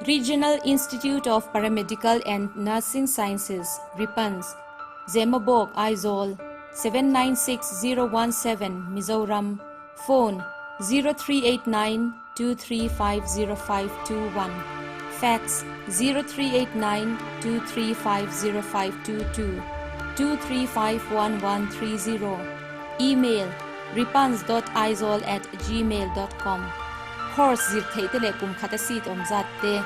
Regional Institute of Paramedical and Nursing Sciences, RIPANS, Zemabawk, Aizawl, 796017, Mizoram, Phone, 0389 2350521, Fax, 0389 2350522, 2351130, Email, ripans.aizawl@gmail.com Course zir theih te leh kum khata seat awm zat te,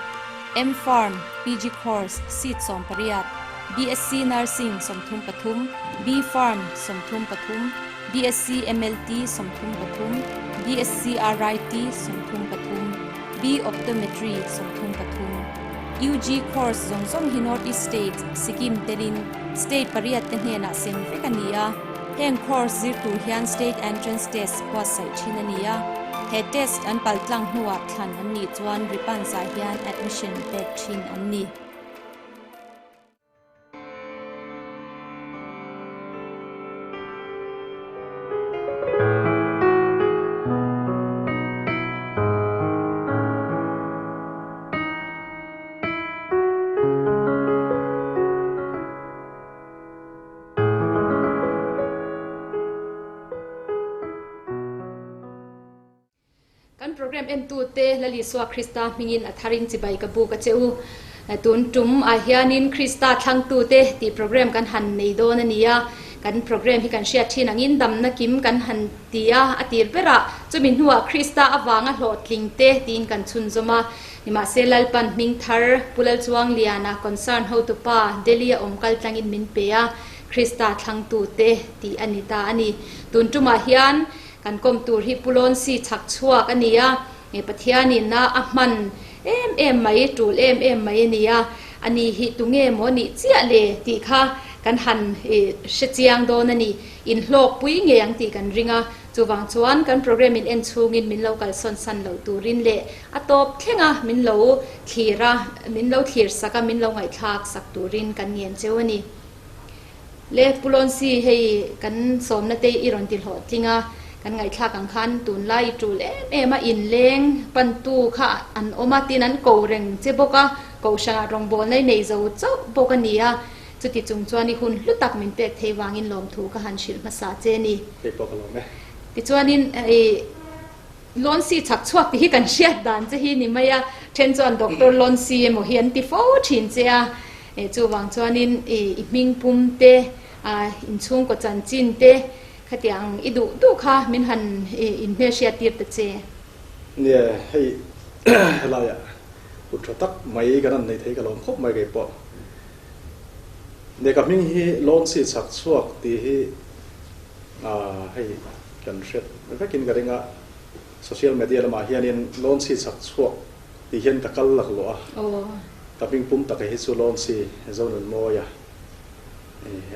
M-Pharm, PG Course, seat 18, BSc Nursing 33, B-Pharm 33, BSc MLT 33, BSc RIT 33, B-Optometry 33. UG Course zawng zawng hi North East State, Sikkim telin State pariat te hnenah sem vek a ni a. Heng course zir tur hian State Entrance Test buatsaih thin a ni a, he test an paltlang hnuah thlan an nih chuan Ripans-ah hian admission pek thin an ni. Kan program entute Lal Isua Krista hmingin a tharin chibai ka buk a che u. Tun tum ah hianin Krista thlangtute tih program kan han nei dawn a ni a. Kan program hi kan hriat thin angin damna kim kan han ti a, a tir berah chumi hnuah Krista avanga hlawhtling te tiin kan chhunzawm a. Nimahse Lalpan hming thar Pu Lalchuangliana concern hotupa Delhi a awm kal tlangin min pe a, Krista thlangtute tih a ni ta a ni. Tun tumah hian kan kawm tur hi Pu Lawnsi chhak chhuak a ni a, nge Pathianin a a hman em em mai, tul em em mai a ni a, a ni hi tunge maw nih chiah le tih kha kan han hre chiang dawn a ni. Inhlawkpui ngei ang tih kan ring a, Chuvang chuan kan program in en chhungin min lo kalsawn san loh turin leh a tawp thlenga min lo thlir a, min lo thlir sak a, min lo ngaihthlak sak turin kan ngen cheu a ni. Le Pu Lonsi, hei kan sawmna te i rawn ti hlawhtling a, kan ngaihthlak ang khan tunlai i tul em em a, inleng pantu kha an awm a, tin an ko reng che bawk a, kohhranah rawngbawlna i nei zo chauh bawk a ni a, Chuti chung chuan i hun hlu tak min pek thei vangin lawmthu ka han hrilh hmasa che a ni. Kei pawh ka lawm e. Tichuanin i Lonsi chhak chhuak tih hi kan hriat dan che hi ni mai a, then chuan Doctor Lonsi emaw hi an ti fo thin che a, chuvang chuanin i hming pum te, inchhungkaw chanchin te khatiang i duh duh kha min han inhmelhriat tir ta che. Nia, hei helaiah kut tha tak mai kan han nei thei ka lawm khawp mai kei pawh. Ne ka hming hi Lawnsi chhak chhuak tih hi hei kan hriat vekin ka ring a, social media lamah hianin Lawnsi chhak chhuak tih hian ka kal laklawh a, ka hming pum taka hi chu Lawnsi Zonunmawia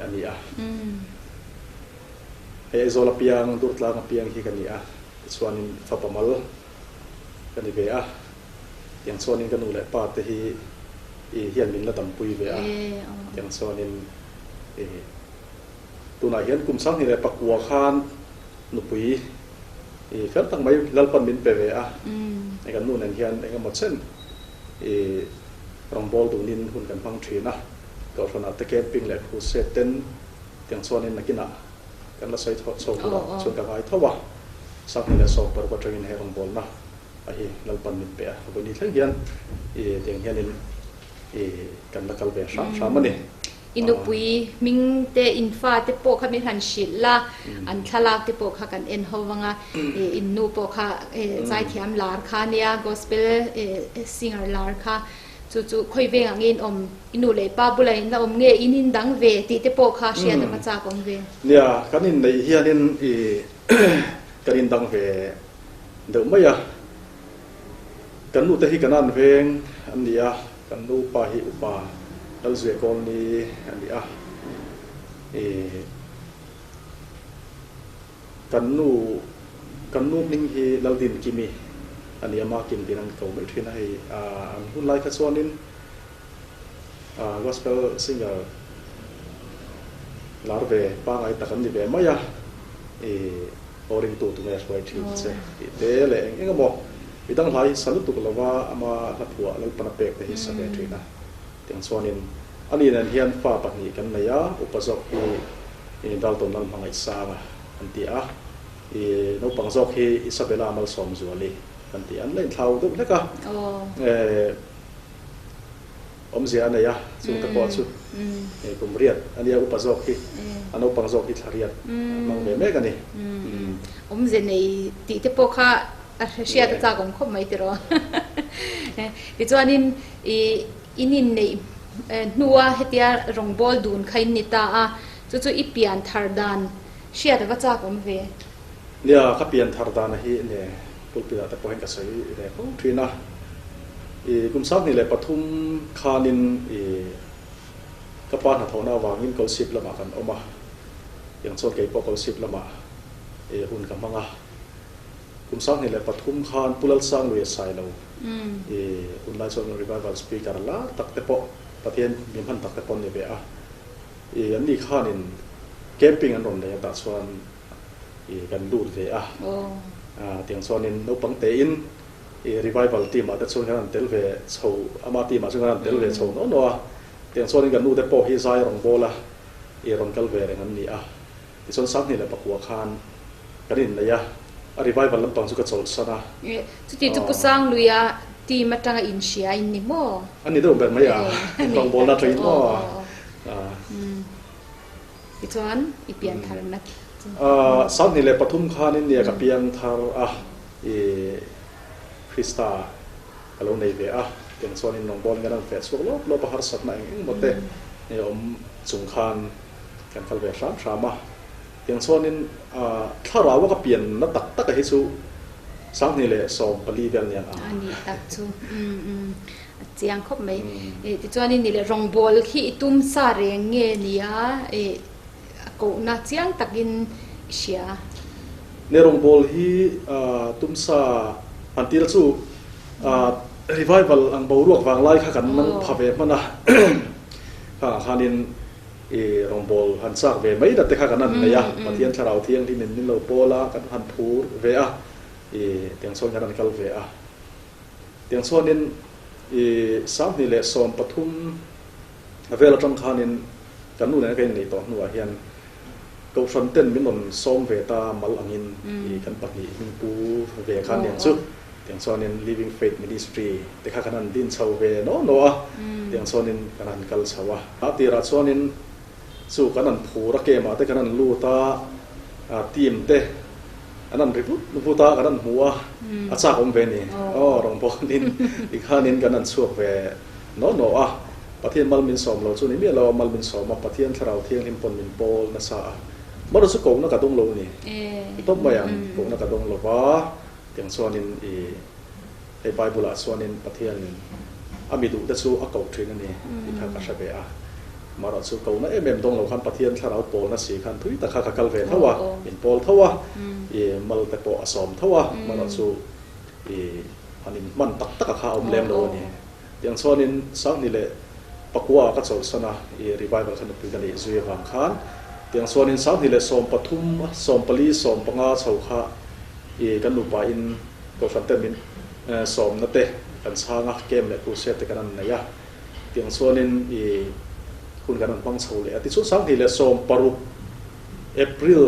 a ni a. Hei Aizawl apiang, Durtlang apiang hi ka ni a, tichuanin fapa mal ka ni ve a. Tiang chuanin ka nu leh pa te hi i hian min la dampui ve a, tiang chuanin i tunah hian kum 2009 khan nupui i fel tak mai Lalpan min pe ve a, hei kan nu nen hian eng emaw chen i rawngbâwl dunin hun kan hmang thin a, Kohhranah te camping leh crusade ten tiang chuanin nakinah kan la sawi chho turah chuan ka ngai tho a, 2016 atangin he rawngbâwlna A hi Lalpan min pe a, vawiin thleng hian i tiang hianin i kan la kal ve hram hram a ni. I nupui hming te in fa te pawh kha min han hrilh la, an thlalak te pawh kha kan en ho vang a, in nu pawh kha zaithiam lar kha a nia, gospel singer lar kha, chu chu khawi veng ang in awm, i nu leh i pa bulah in la awm nge, in in dang ve tih te pawh kha hriat a va chak awm ve. Nia, kan inneih hianin i kan indang ve deuh mai a, kan nute hi kan an veng an ni a, kan nupa hi upa Lalzuia Kawlni a ni a, ih kan nu kan nu hming hi Laldin Kimi a ni a, Makim tiin an ko mai thin a, hei an hun lai kha chuanin gospel singer lar ve pangai tak an ni ve mai a, ih. Aw ringtu tunge hruai thin che tih te leh eng eng emaw Midang hla hi sa lutuk lova ama hla phuah Lalpan a pek te hi sa ve thin a. Tiang chuanin ani nen hian fa pahnih kan nei a, upa zawk hi Dalton Lalhmangaihsanga an ti a, i naupang zawk hi Isabella Malsawmzuali kan ti a, an la inthlau deuh hlek a. Awmzia a nei a, chungte pawh chu kum riat a nia, upa zawk hi a naupang zawk hi thla riat a hmang ve mek a ni. Awmzia nei tih te pawh kha a hriat a chak awm khawp mai tiraw. Tichuanin i in inneih hnua hetia rawngbawl dun kha in ni ta a, chu chu i pian thar dan hriat a va chak awm ve. Nia, ka pian thar dana hi nge pulpit ah te pawhin ka sawi ve fo thin a. I kum 2003 khanin i ka pa hnathawhna avangin Kolsip lamah kan awm a, tiang chuan kei pawh Kolsip lamah i hun ka hmang a. Kum 2003 khan Pu Lalsangluia Sailo i hunlai chuan Revival Speaker lar tak te pawh Pathian mi hman tak te pawh an ni ve a. I anni khanin camping an rawn nei a tah chuan i kan lut ve a. Tiang chuanin naupang tein i revival team ah te chuan kan han tel ve chho ama team ah chuan kan han tel ve chho naw naw a. Tiang chuanin kan nute pawh hi zai rawngbawla i rawn kal ve reng an ni a. Tichuan 2009 khan kan innei a, a revival lampang chu ka chawlhsan a. Chuti chu Pu Sangluia team atanga inhria in ni maw? A ni deuh ber mai a, rawngbawlna atangin maw? Tichuan i pian thar na chu. 2003 khanin nia ka piang thar a, i Krista ka lo nei ve a, tiang chuanin rawngbawlin kan han feh chhuak lawp lawp a, harsatna eng eng maw te awm chung khan kan kal ve hram hram a. Tiang chuanin thlarau a ka pian na tak tak a hi chu 2014 vel nia a. A nih tak chu. A chiang khawp mai. Tichuanin ni leh rawngbawl khi i tum sa reng nge nia a kohna chiang takin i hria. Ne rawngbawl hi tum sa han tira chu revival ang boruak vang lai kha kan nang pha ve hman a. Khangah khanin i rawngbawl han chak ve mai la te kha kan han nei a. Pathian thlarau thianghlimin min lo pawl a, kan han phur ve a, i tiang chuan kan han kal ve a. Tiang chuanin i 2013 a vel atang khanin kan nu nena ka inneih tawh hnuah hian Kohhran ten min rawn sawm ve ta mal angin i kan pahnih hmingpu ve khan niang chu. Tiang chuanin Living Faith Ministry te kha kan han din chho ve naw naw a, tiang chuanin kan han kal chho a. A tirah chuanin chu kan han phur a, camp ah te kan han lut a, team te an han ri vut vut a, kan han hmu a, a chak awm ve ni. Aw rawngbawlin tikhanin kan han chhuak ve naw naw a, Pathian mal min sawm lo chu ni miah lo a, mal min sawm a, Pathian thlarau thianghlim pawn min pawl nasa a, mawrh chu kohna ka dawng lo ni, i tawp mai ang, kohna ka dawng lo va, tiang chuanin i hei Bible ah chuanin Pathianin a mi duh te chu a koh thin a ni tih kha ka hre ve a, marawh chu kohna em em dawng lo khan Pathian thlarau pawlna si khan thui tak kha ka kal ve tho a, min pawl tho a, i mal te pawh a sawm tho a, marawh chu i han inhman tak tak a kha a awm lem lo a ni. Tiang chuanin 2009 ah ka chawlhsan a, i revival kha nupui ka neih zui avang khan tiang chuanin 2013, 14, 15 chho kha i kan nupa in Kohhran te min sawmna te kan chhang a, camp leh crusade te kan han nei a, tiang chuanin i hun kan han hmang chho leh a. Tichuan 2016 April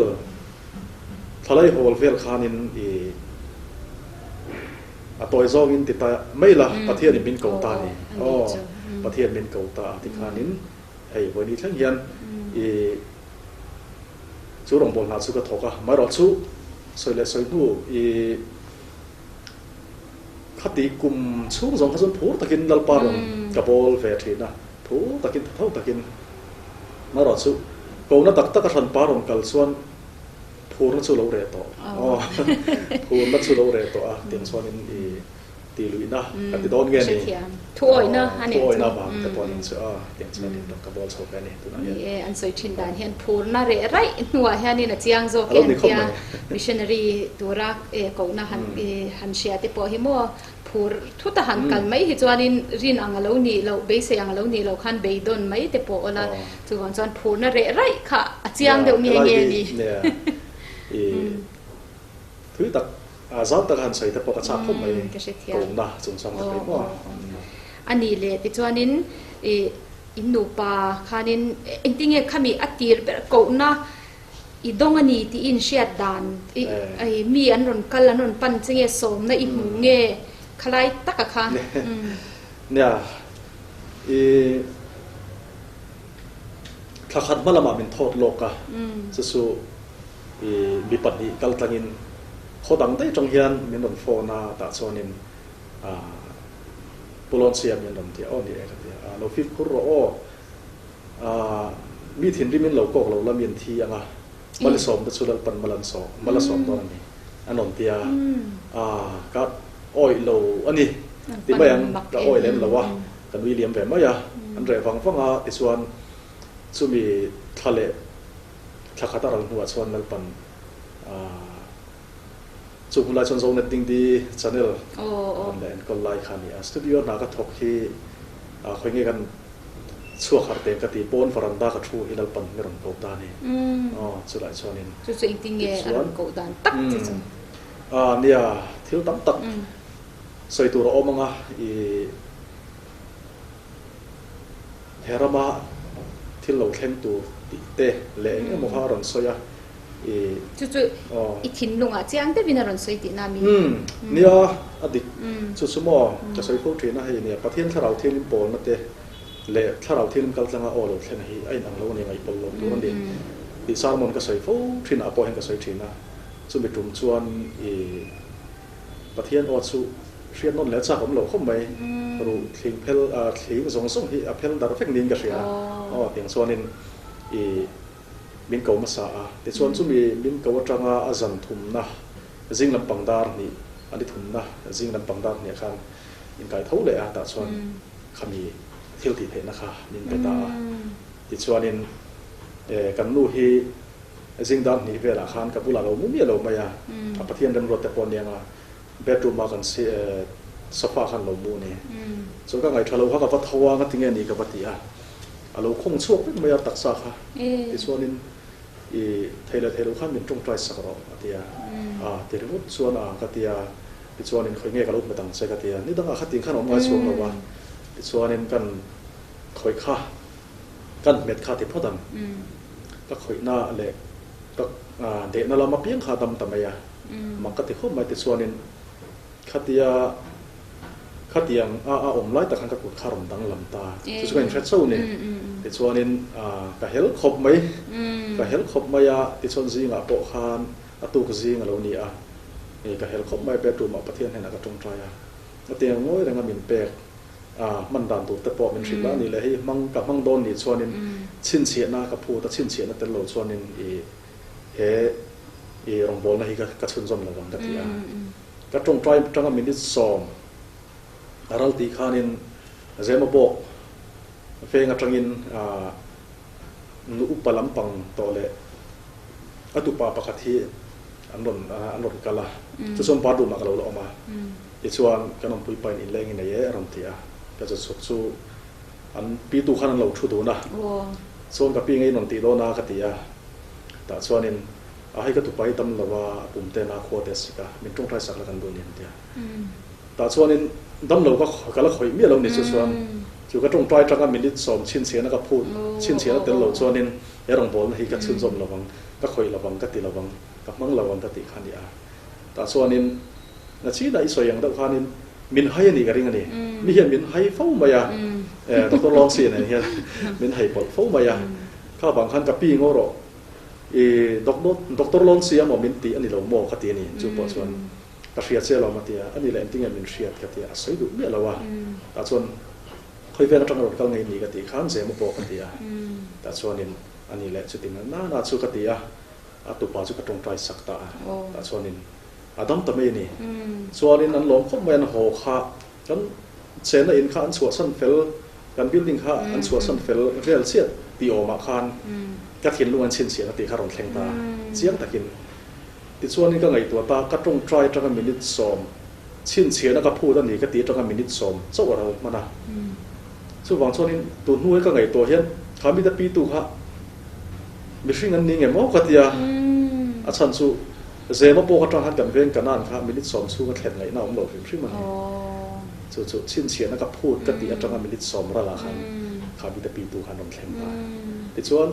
thlalai hawl vel khanin i a tawi zawngin ti ta mai la, Pathianin min ko ta a ni. Aw, Pathian min ko ta a tikhanin hei vawiin thleng hian i Chu rawngbâwl hna chu ka thawk a, amaherawhchu sawi leh sawi hnu i khati kum chhung zawng kha chuan phur takin Lalpa rawn ka bawl ve thin a, phur takin tha tho takin. Amaherawhchu kohna tak tak a hranpa rawn kal chuan phurna chu lo reh tawh, aw phurna chu lo reh tawh a, tiang chuanin i Ti luihna ka ti dawn nge ni? Hrethiam. Thuawihna a nih chu. Thuawihna vang te pawh a nih chu a, tiang chuan in rawn ka bawl chho ve a ni tunah hian. Ni e, an sawi thin dan hian phurna reh raih hnuah hianin a chiang zawk e an tia, missionary tura kohna han han hria te pawh hi maw phur thut a han kal mai hi chuanin rin ang a lo nih loh, beisei ang a lo nih loh khan beidawn mai te pawh awla, chuvang chuan phurna reh raih kha a chiang deuh nge nge a ni. Thui tak. Zau taka han sawi te pawh ka chak khawp mai kohna chungchang te phei maw. A nih leh tichuanin i in nupa khanin engtinge khami a tir ber kohna i dawng a ni tih i inhriat dan i mi an rawn kal an rawn pan che nge sawmna i hmu nge khalai taka kha. Nia i thla khat hma lamah min thawt lawk a chu chu i mi pahnih kal tlangin khaw dang daih atang hian min rawn phone a tah chuanin Pu Lawnchhia min rawn ti a, aw ni e ka ti a, lo fimkhur rawh aw, mi thinrim in lo kawk lo la mi an thi ang a, Malisawm te chu Lalpan mal an sawm, mal a sawm dawn a ni an rawn ti a, ka awih lo a ni ti mai ang, ka awih lem lo a, ka nui liam ve mai a, an reh vang vang a, tichuan chumi thla leh thla khat a ral hnuah chuan Lalpan Chu hmun lai chuan Zonet Dingdi channel rawn leh enkawl lai kha a ni a. Studio hna ka thawk hi khawi nge kan chhuak harh teng ka ti, pawn varanda ka thu hi Lalpan mi rawn koh ta a ni. Aw, chulai chuanin. Chu chu engtin nge a rawn koh dan tak che chu? Nia, thil tam tak sawi tur a awm ang a, i he rama thil lo thleng tur tih te leh eng emaw kha a rawn sawi a. I Chu chu i thinlungah chiang deuhin a rawn sawi tihna a mi? Umm, nia, a dik. Chu chu maw ka sawi fo thin a, hei nia Pathian thlarau thianghlim pawlna te leh thlarau thianghlim kal tlanga aw lo thlen hi a inang lo a ni, ngaihpawlh lo tur a ni tih sermon ka sawi fo thin ah pawh hian ka sawi thin a, chumi tum chuan i Pathian aw chu hriat nawn leh chak awm loh khawp mai, ruh thling phel, thling zawng zawng hi a phel darh vek niin ka hria a, aw tiang chuanin i. Min ko hmasa a, tichuan chumi min ko atanga a zan thumna zing lampang dar hnih, a ni thumna zing lampang dar hniah khan min kai tho leh a, tah chuan khami thil tih theihna kha min pe ta a. Tichuanin kan nu hi zing dar hnih velah khan ka bulah lo mu miah lo mai a, a Pathian remruat te pawh aniang a, bedroom a kan sofa khan lo mu a ni. Chuan ka ngaihṭha lo kha ka va tho a, ngatinge ni ka va ti a. A lo khawng chhuak vek mai a taksa kha. Tichuanin i thei leh thei lo khan min tawngtai sak rawh a ti a. A ti ringawt chuan a ka ti a. Tichuanin khawi nge ka lo hmet ang che ka ti a. Ni dangah kha ting khan a awm ngai chhuak lo va. Tichuanin kan khawih kha kan hmet kha ti phawt ang. Ka khawihna leh ka dehna lam apiang kha a dam ta mai a. Mak ka ti khawp mai. Tichuanin Khatia khatiang a a awm lai tak khan ka kut kha a rawn danglam ta. Chu chu ka inhre chauh ni. Tichuanin ka hel khawp mai. Ka hel khawp mai a, tichuan zingah pawh khan a tuk zing a lo ni a. Ka hel khawp mai a, bedroom ah Pathian hnenah ka tawngtai a. A tiang ngawi renga min pek a, hman dan tur te pawh min hrilh a ni leh hei hmang ka hmang dawn nih chuanin chhinchhiahna ka phut a, chhinchhiahna tel lo chuanin i he i rawngbawlna hi ka chhunzawm lo ang ka ti a. Ka tawngtai atanga minute 10 a ral tih khanin Zemabawk veng atangin nu upa lampang tawh leh a tupa pakhat hi an rawn an rawn kal a, chu chuan bathroom ah ka lo la awm a, tichuan kan awmpui pain inleng i nei e a rawn ti a, ka zu chhuk chu an pitu khan an lo thu dun a, chuan ka pi ngei in rawn tih dawn a ka ti a, tah chuanin A hei ka tupa hi dam lo a, a pum te na khua te a sik a, min tawngtai sak la kan duh ni an ti a. Tah chuanin dam lo ka ka la khawih miah lo ni chu chuan chu ka tawngtai atanga minute 10 chhinchhiahna ka phut chhinchhiahna tel lo chuanin he rawngbawlna hi ka chhunzawm lo vang, ka khawih lo vang, ka ti lo vang, ka hmang lo vang ka tih kha a ni a. Tah chuanin na chinah i sawi ang deuh khanin min hai a nih ka ring a ni. Mi hian min hai fo mai a, Doctor Lawngsi nen hian min hai pawlh fo mai a. Kha vang khan ka pi ngaw rawh. I doctor lawn si a maw min tih a ni lo maw ka ti a ni. Chu pawh chuan ka hria che alawm a ti a, a ni leh engtinge min hriat ka ti a, a sawi duh miah lo a. Tah chuan khawi vel atanga rawn kal ngei ni ka tih khan Zemu pawh ka ti a. Tah chuanin a ni leh chuti na na chu ka ti a, a tupa chu ka tawngtai sak ta a. Tah chuanin a dam ta mai a ni. Chuanin an lawm khawp mai an haw kha kan chenna in kha an chhuahsan fel Kan building kha an chhuahsan fel vel chiah tih awmah khan ka thinlung an chhinchhiahna tih kha rawn thleng ta chiang takin. Tichuanin ka ngaihtuah ta, ka tawngtai atanga minute 10 chhinchhiahna ka phut a ni ka tih atanga minute 10 chauh a ral hman a. Chuvang chuanin tun hnuai ka ngaihtuah hian kha mite pitu kha mihring an ni nge maw ka tia, a chhan chu. Zema pawh atang khan kan veng Kanan kha minute sawm chhunga thlen ngaihna a awm lo hrim hrim a ni. Chu chu chhinchhiahna ka phut ka tih atanga minute sawm ralah khan kha mite pitu khan rawn thleng ta. Tichuan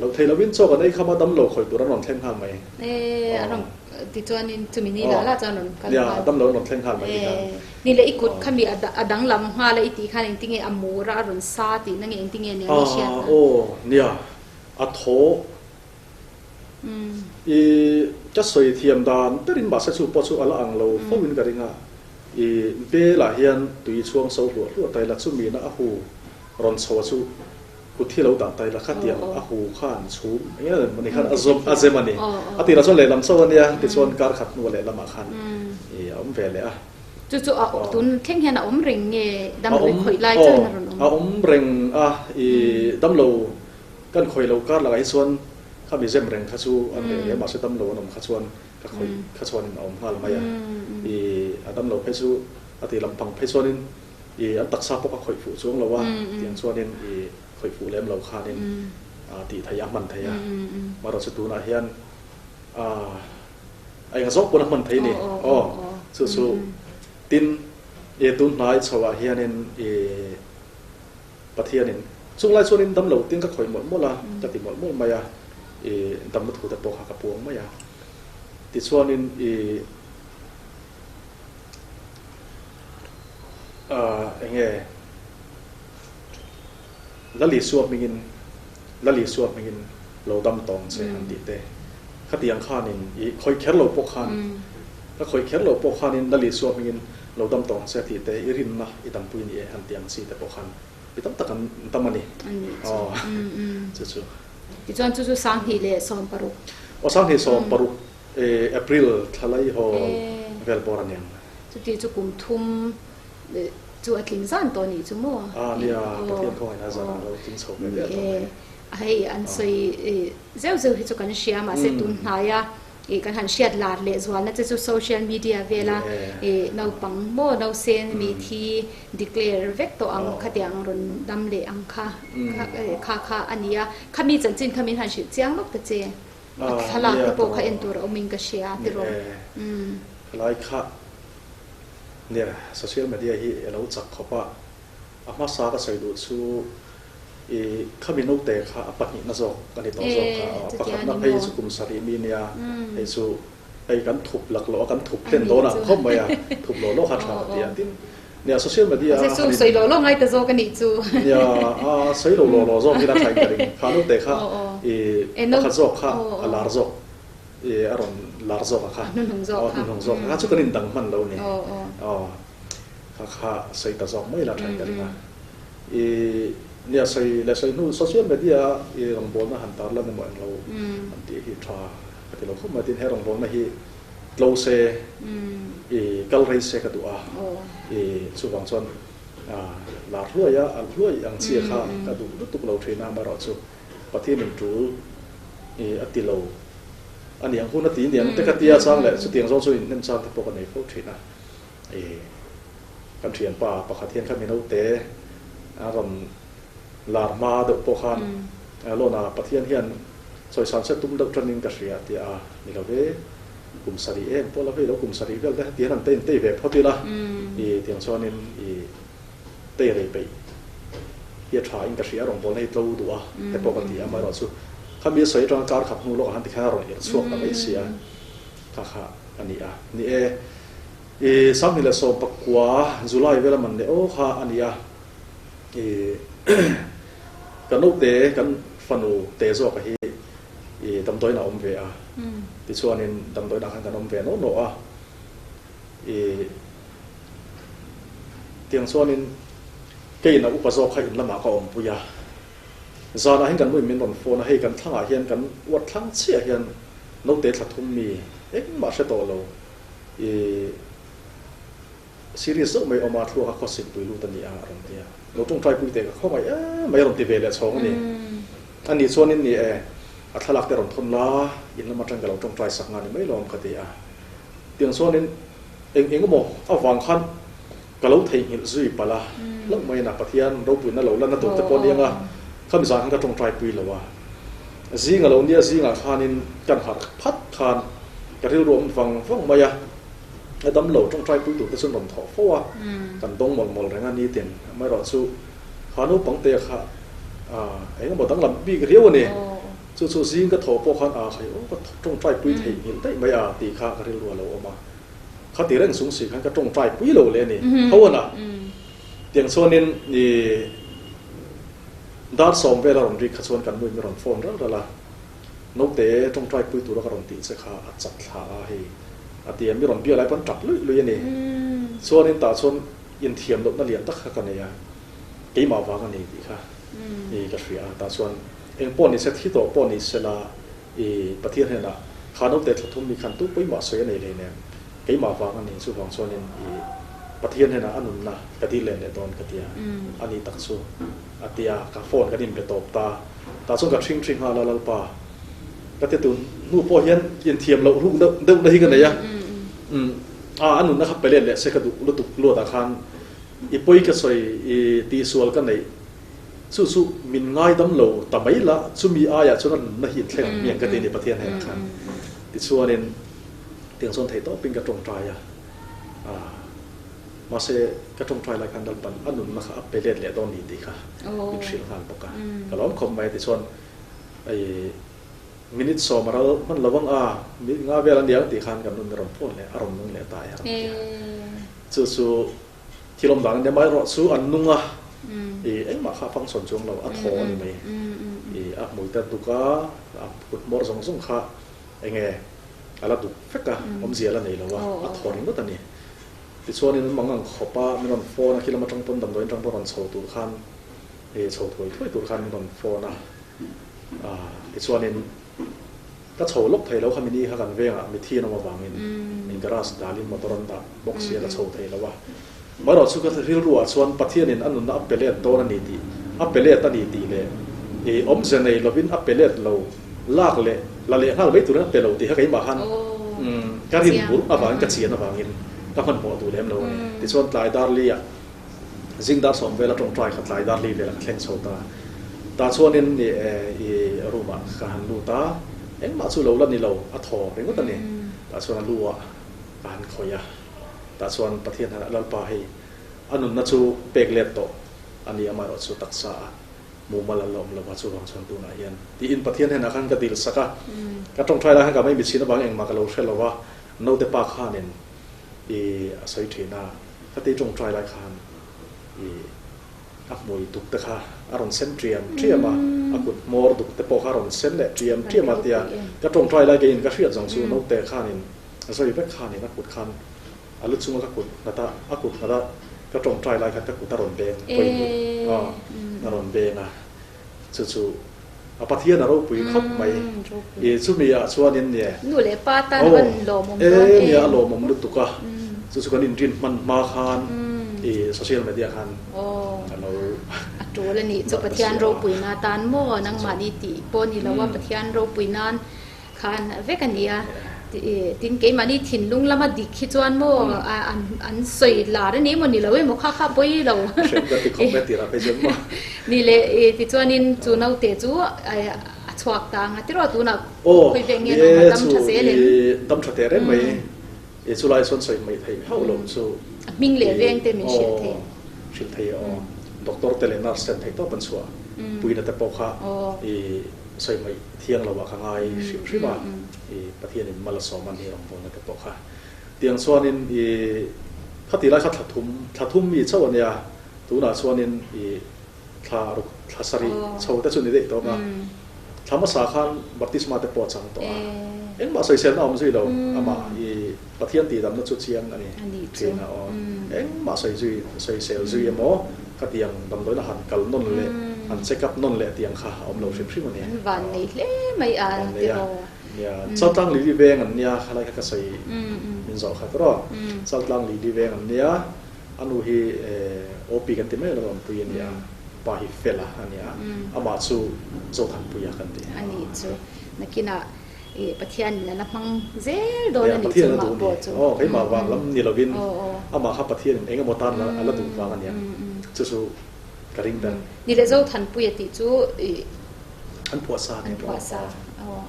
lo thei lovin chaw kan ei kham a, damlo khawih tur an rawn thleng nghal mai. Tichuanin chumi ni lah lah chuan rawn kal nghal. Nia, damlo an rawn thleng nghal mai ti khan. Ni leh i kut kha mi a danglam nghal a i tih khan engtinge a mur a, a rawn sa tihna nge engtinge nia nge hriat a? Aw, nia, a thaw I ka sawi thiam dan berin mahse chu pawh chu a la ang lo fo in ka ring a, i bel ah hian tui chhuang so hluah hluah ta ila chumi na a hu rawn chho a chu kut hi lo dah ta ila khatiang a hu khan chhum eng eng emaw ni khan a zawm a zem a ni. A tirah chuan lehlam chauh a nia tichuan kar khat hnuah lehlamah khan i a awm ve leh a. Chu chu a tun thleng hian a awm reng nge damlo i khawih lai chuan a rawn awm? A awm reng a, i damlo Kan khawih lo kar lakah hi chuan kha mi zem reng kha chu an reh hle mahse damlo an awm kha chuan ka khawih kha chuanin a awm nghal mai a. I a damlo phei chu a ti lampang phei chuanin i an taksa pawh ka khawih fuh chuang lo a tiang chuanin i khawih fuh lem lo khanin a tih theih a hman theih a. Marawh chu tunah hian a a eng zawk pawn a hman thei ni aw chu chu tin i tun hnai chhoah hianin i Pathianin, Chung lai chuanin dam lo tin ka khawih mawlh mawlh a, ka ti mawlh mawlh mai a, i damna thu te pawh kha ka puang mai a. Tichuanin i ah eng nge Lal Isua hmingin Lal Isua hmingin lo dam tawng che han tih te, khatiang khanin i khawih kher lo pawh khan ka khawih kher lo pawh khanin Lal Isua hmingin Lo dam tawng che tih te i rinna i dampui ni e han ti ang chi te pawh khan mi tam tak an dam a ni. Aw chu chu. Tichuan chu chu 2016. Aw 2016 April thla lai haw vel bawr a niang. Chuti chu kum thum chu a tling zan tawh nih chu maw? A nia, Pathian khawngaihna zan a lo tling chho ve vel tawh mai. Hei an sawi zeuh zeuh hi chu kan hria mahse tun hnaia Ih kan han hriat lar leh zualna che chu social media vela ih naupang maw nausen mi thi declare vek tawh ang khatiang rawn dam leh ang kha kha kha a ni a. Khami chanchin kha min han hrilh chiang lawk ta che. A thlalak te pawh kha en tur a awmin ka hria tiraw. Khalai kha nia social media hi a lo chak khawp a, a hmasa ka sawi duh chu I khami naute kha a pahnihna zawk a ni tawh zawk a, a pakhatna phei chu kum sarih mi nia, hei chu hei kan thup lak loh a, kan thup hlen dawn ang khawp mai a, thup lo lo kha tha ka ti a, tin nia social media a han in. Sawi lo lo ngai ta zawk a nih chu. Nia a sawi lo lo lo zawk in a tha in ka ring, kha naute kha i pakhat zawk kha a lar zawk i a rawn lar zawk a kha, aw hnuhnung zawk kha chu kan indang hman lo ni, aw kha kha sawi ta zawk mai la tha in ka ring a. I nia sawi leh sawi hnu social media a i rawngbawlna han tar lan emaw englo an tih hi tha ka ti lo khawp mai. Tin he rawngbawlna hi tlo se i kal rei se ka duh a, i chuvang chuan lar hluai a alh hluai ang chi kha ka duh lutuk lo thin a, amaherawhchu Pathian in tul i a ti lo a niang hun a ti niang te ka tia chang leh chutiang zawng chu inhnem chang te pawh ka nei fo thin a. I kan thianpa pakhat hian kha minote a rawn lar hma deuh pawh khan Lawna Pathian hian chawisan se tum deuh tanin ka hria tia a ni lo ve, kum sarih em pawh la vei lo kum sarih vel te hetiang an tei tei ve phawt ila i tiang chuanin i tei rei peih hi a tha in ka hria rawngbawlna hi tlo duh a te pawh ka ti a, amaherawhchu khami a sawi atanga kar khat hnu lawkah khan tikhian a rawn irh chhuak ta mai si a, kha kha a ni a, ni e. I 2019 July vela man leh aw kha a ni a, i ka naute kan fanu te zawka hi i damdawiin a awm ve a, tichuanin damdawiinah khan kan awm ve nawh nawh a, i tiang chuanin keiin a upa zawk kha in lamah ka awmpui a, zanah hian kan nuin min rawn phone a, hei kan thlangah hian kan uat thlang chiah hian naute thla thum mi engmah hre tawh lo. I serious deuh mai awm a, thluak a khawsik pui lut a ni a, a rawn ti a. Lo tawngtai pui teh ka khawngaih em mai a rawn ti ve leh chhawng a ni. A nih chuanin ni e, a thlalak te rawn thawn la, in lam atang ka lo tawngtai sak nga ni mai lawm ka ti a. Tiang chuanin eng eng emaw avang khan ka lo theihnghilh zui palh a, hlauh mai in a Pathian ropuina lo lan na tur te pawh a ni ang a, khami zan khan ka tawngtai pui lo a. Zing a lo nia zingah khanin kan harh phat khan. Ka rilru a awm vang vang mai a, a damlo tawngtai pui tur te chuan rawn thawh fo a, kan dawng mawlh mawlh reng a nitin. Amaherawhchu kha naupang te kha eng emaw danglam bik riau a ni. Chu chu zing ka thawh pawh khan a khai aw ka tawngtai pui theih nghilh daih mai a tih kha ka rilru a lo awm a. Khati reng chung si khan ka tawngtai pui lo leh a ni. Ho a na. Tiang chuanin ih dar sawm vel a rawn rik kha chuan kan nuin min rawn phone ral ral a. Naute tawngtai pui tura ka rawn tih che kha a chat thla a hei a ti a, mi rawn bia lai pawn tap luih luih a ni. Chuanin tah chuan inthiam lohna lian tak kha ka nei a, keimah vang a ni tih kha i ka hria a, tah chuan eng pawh ni se thi tawh pawh ni sela i Pathian hnenah kha naute thla thum mi khan tu pawimah sawi a nei hleinem, keimah vang a ni chuvang chuanin i Pathian hnenah a nunna ka dil len leh dawn ka ti a, a ni tak chu a ti a, ka phone kan inbe tawp ta. Tah chuan ka ṭhing ṭhing nghal a, Lalpa, ka ti tun hnu pawh hian inthiam loh ruk deuh deuhna hi ka nei a, umm, a, a nunna kha pe let leh se ka duh lutuk luatah khan i pawi ka sawi, i tihsual ka neih, chu chu min ngaidam lo ta mai la, chumi aiah chuan a nunna hi inthleng ang hmiang ka ti a ni Pathian hnenah khan. Tichuanin tiang chuan thei tawpin ka ṭawngṭai a, a. Mahse, ka ṭawngṭai lai khan Lalpan a nunna kha a pe let leh dawn ni tih kha min hrilh nghal bawk a. Ka lawm khawp mai tichuan ei minute sawm a ral hman lo ang a, minute nga vel a niang tih khan kan nun a rawn phone leh a rawn nung leh ta e a rawn ti a. Chu chu thil awm dan a nia mai erawh chu an nung a, i engmah kha a function chuang lo, a thaw a ni mai. I a hmui te a duk a, a kut hmawr zawng zawng kha eng nge a la duk vek a, awmzia a la nei lo a, a thaw ringawt a ni. Tichuanin an mang ang khawp a, min rawn phone a, khi lam atang pawn damdawiin atang pawn rawn chho tur khan, eh chho thuai thuai tur khan min rawn phone a, ah tichuanin ka chho lawk thei lo kha mini kha kan vengah mithi an awm avangin in garage dalin motor an dah bawk sia ka chho thei lo a. Amaherawh chu ka rilru ah chuan Pathianin a nunna a pe let dawn a ni tih, a pe let a ni tih leh eh awmze nei lovin a pe let lo lak leh la leh nghal mai turin a pe lo tih kha keimah khan ka rin burh avangin ka chian avangin ka hmanhmawh duh lem lo a ni. Tichuan tlai dar li ah zing dar sawm vela tawngtai kha tlai dar li velah ka thleng chho ta. Tah chuanin i room ah ka han lut a, engmah chu lo la ni lo a thaw ringawt a ni. Tah chuan a lu ah ka han khawih a, tah chuan Pathian han Lalpa hei a nunna chu pek let tawh a ni amaherawhchu taksa ah Mumal an la awm lo va, chuvang chuan tunah hian tiin Pathian hnenah khan ka dil sak a. Ka tawngtai lai khan ka mei mitchhin avangin engmah ka lo hre lo va, naute pa khanin i a sawi thin a, khati tawngtai lai khan i a hmui duk te kha a rawn sen triam triam a, a kut hmawr duk te pawh kha a rawn sen leh triam triam a tia ka tawngtai lai keiin ka hriat zawng chu naute khanin a sawi vek khanin a kut khan A lu chunga ka kut nghat a, a kut nghat a ka tawngtai lai khan ka kut a rawn beng pawimawh a, a rawn beng a, chu chu a Pathian a ropui khawp mai. I chumi ah chuanin nia. Nu leh pa tan a van lawmawm dawn em. Nia a lawmawm lutuk a, chu chu kan inrin hman hma khan i social media khan a lo. A tul a nih chu Pathian ropui na tan maw nangmahni tih pawh ni lo a, Pathian ropui nan Khan vek a ni a, tin keimahni thinlung lama dik hi chuan maw an sawi lar a ni emaw ni lo emaw kha kha pawi lo ni le tichuanin chu naute chu a chhuak ta ang a tiraw tunah khawi vek nge nawm a dam tha zel em? Dam tha teh reng mai i chulai chuan sawi hmaih theih hauh lo chu a hming leh veng te min hrilh thei hrilh thei aw doctor te leh nurse ten theihtawp an chhuah puina te pawh kha i Sawi hmaih thiang lo ah ka ngai hrim hrim a, i Pathianin mal a sawm a ni rawngbawlna te pawh kha. Tiang chuanin i khati lai kha thla thum, thla thum mi chauh a nia, tunah chuanin i thla ruk, thla sarih chho te chu ni daih tawk a. Thla hmasa khan baptisma te pawh a chang tawh a, engmah sawiselna a awm zui lo, amah i Pathian tihdamna chu chiang a ni thin a aw. Engmah sawi zui, sawisel zui emaw khatiang damdawiina han kal nawn leh, han check up nawn leh tiang kha a awm lo hrim hrim a ni. An van nei hle mai a ti aw. Nia, Chaltlang Lili veng an nia, khalai kha ka sawi min zawh khat rawh. Chaltlang Lili veng an nia, a nu hi OP kan ti mai lo, Awmpui a nia, pa hi Fela a nia, amah chu Zothanpuia kan ti. A nih chu, nakinah I Pathian in a la hmang zel dawn a nih chu mah pawh chu. Aw keimah vang lam ni lovin amah kha Pathian in eng emaw tan a la duh vang a nia chu chu ka ring ber. Ni leh Zothanpuia tih chu i An phuah sa An phuah sa aw.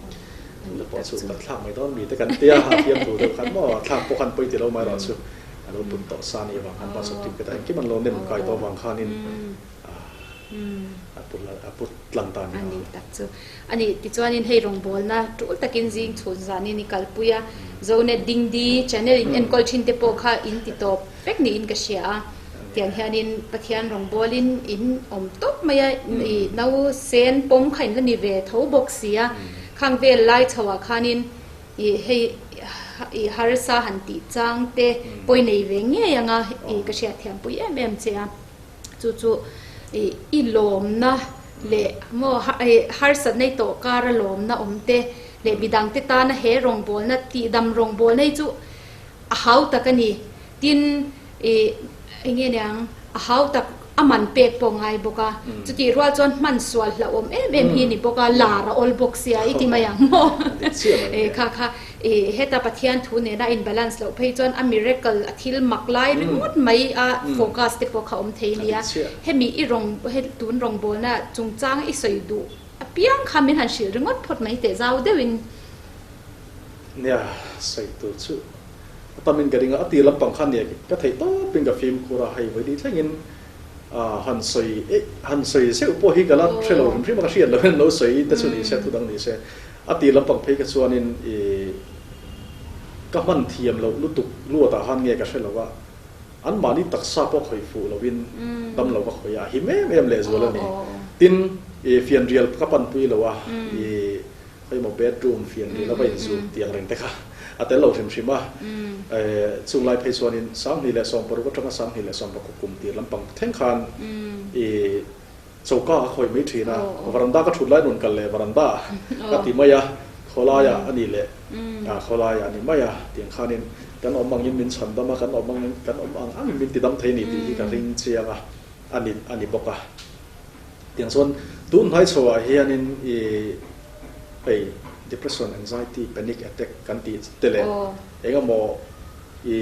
Tuna pawh chu kan thlak mai dawn mi te kan tia ha fiam tur deuh khan maw thlak pawh khan pawi ti lo mai erawh chu a lo put tawh sa nih avang khan birth certificate ah engkim an lo nem kai tawh avang khanin a put a put tlang ta a ni a. Ani tak chu a ni. Tichuanin hei rawngbawlna tul takin zing chhun zanin i kalpui a, Zonet Dingdi channel in enkawl thin te pawh kha in ti tawp vek niin ka hria a. Tiang hianin Pathian rawngbawlin in awm tawp mai a, i nau sen pawm kha in la ni ve tho bawk si a, khang vel lai chho ah khanin i hei i harsa han tih chang te pawi nei ve ngei anga i ka hriatthiam pui em em che a, chu chu i i lawmna leh maw i harsatna i tawh kara lawmna awm te leh midang te tana he rawngbawlna tihdam rawngbawlna hi chu a hau tak a ni. Tin, i eng nge niang, a hau tak a man pek pawh ngai bawk a, chutih rual chuan hman sual hlauhawm em em hi ni bawk a, lar a awl bawk sia i ti mai ang maw? Kha kha i heta Pathian thu nena a in balance loh phei chuan a miracle, a thil mak lai ringawt mai a focus te pawh kha awm thei nia. Hemi i rawng he tun rawngbawlna chungchang i sawi duh apiang kha min han hrilh ringawt phawt mai teh zau deuhin. Nia, sawi tur chu A tamin ka ring a, a tir lampang khan nia ka theih tawpin ka fimkhur a, hei vawi thlengin han sawi eh han sawi zeuh pawh hi ka la hre lo hrim hrim a, ka hriat loh hian lo sawi te chu ni se thu dang ni se. A tir lampang phei kha chuanin ih ka hman thiam loh lutuk luatah khan nge ka hre lo a, anmahni taksa pawh khawih fuh loin dam lo ka khawih a, a him em em lehzual a ni. Tin, ih fianrial ka panpui lo a, ih Hei maw bedroom fian ril a va inzut tih ang reng te kha a tel lo hrim hrim a. Chung lai phei chuanin 2016 atanga 2016 kum tir lampang thleng khan i choka ka khawi mai thin a, varanda ka thut lai rawn kal leh varanda ka ti mai a, khawlaiah a ni leh khawlaiah a ni mai a tiang khanin kan awm angin min chhan dam a, kan awm angin kan awm ang angin min ti dam thei a ni tih hi ka ring chiang a, a ni a ni bawk a. Tiang chuan tun hnai chhoah hianin i hei depression, anxiety, panic attack kan tih te leh eng emaw i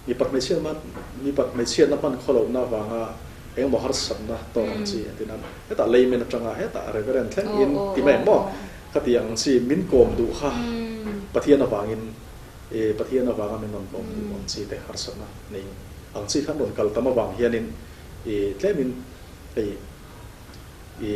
mipat hmeichhiatna mipat hmeichhiatna hman khaw lohna avanga eng emaw harsatna tawk ang chi a ti nan hetah layman atanga hetah reverend thleng in ti mai ang maw khati ang chi min kawm duh kha Pathian avangin i Pathian avanga min rawn kawm duh ang chi te harsatna nei ang chi khan rawn kal tam avang hianin i tlemin Hei i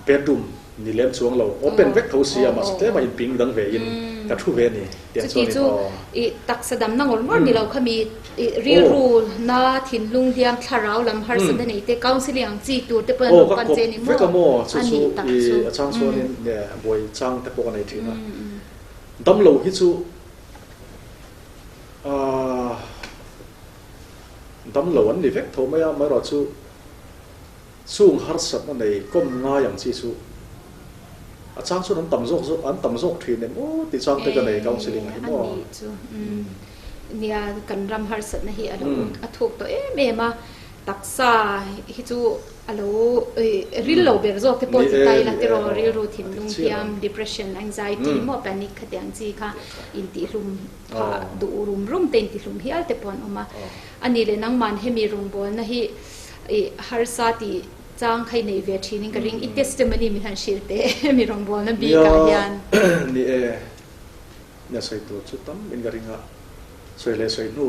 bedroom ni lem chuang lo, open vek tho sia mahse tlem a inping dang ve in ka thu ve a ni tiang chuan in aw. I taksa damna ngawr ngawr ni lo kha mi i rilru na thinlung hliam thlarau lam harsatna nei te counselling ang chi tur te pawh an rawn pan che ni maw a nih tak chu. A chang chuan in buai chang te pawh ka nei thin a, damlo hi chu aaa. Damlo an ni vek tho mai a, amaherawh chu chung harsatna nei kawm ngai ang chi chu a chang chuan an tam zawk zawk an tam zawk thin em aw tih chang te ka nei counselling ah hi maw. A nih chu nia kan ram harsatna hi a lo a thuk tawh em em a, taksa hi chu a lo ril lo ber zawk te pawh ti ta ila tiraw rilru thinlung hiam depression anxiety maw panic khatiang chi kha intihhlum Phah duh rum rum te intihlum hial te pawh an awm a. A nih leh nangman hemi rawngbawlna hi i harsa tih chang kha i neih ve thin in ka ring. I testimony min han hrilh teh hemi rawngbawlna bikah hian. Nia, ni e. Nia sawi tur chu tam in ka ring a. Sawi leh sawi hnu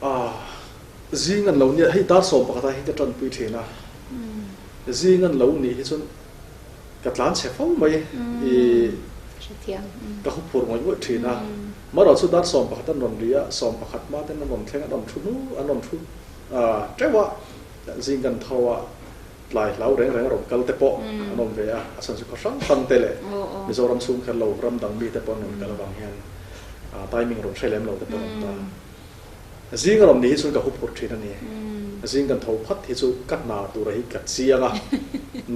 a zing an lo nia hei dar 11 ah hi ka tanpui thin a. Zing an lo nih hi chuan Ka tlan chhe fo mai i ka hu phur ngawih ngawih thin a. Marawh chu dar 11 an rawn ri a, 11 hma ten an rawn thleng, an rawn thu hnu, an rawn thu teuh a, zing kan tho a, tlai hlau reng reng a rawn kal te pawh an awm ve a, a chhan chu khaw hrang hrang te leh Mizoram chhung kher lo ram dang mi te pawh an rawn kal avang hian timing rawn hre lem lo te pawh an awm ta. Zing a rawn ni hi chuan ka hu phurh thin a ni. Zing kan tho phat hi chu ka hna tura hi ka chiang a,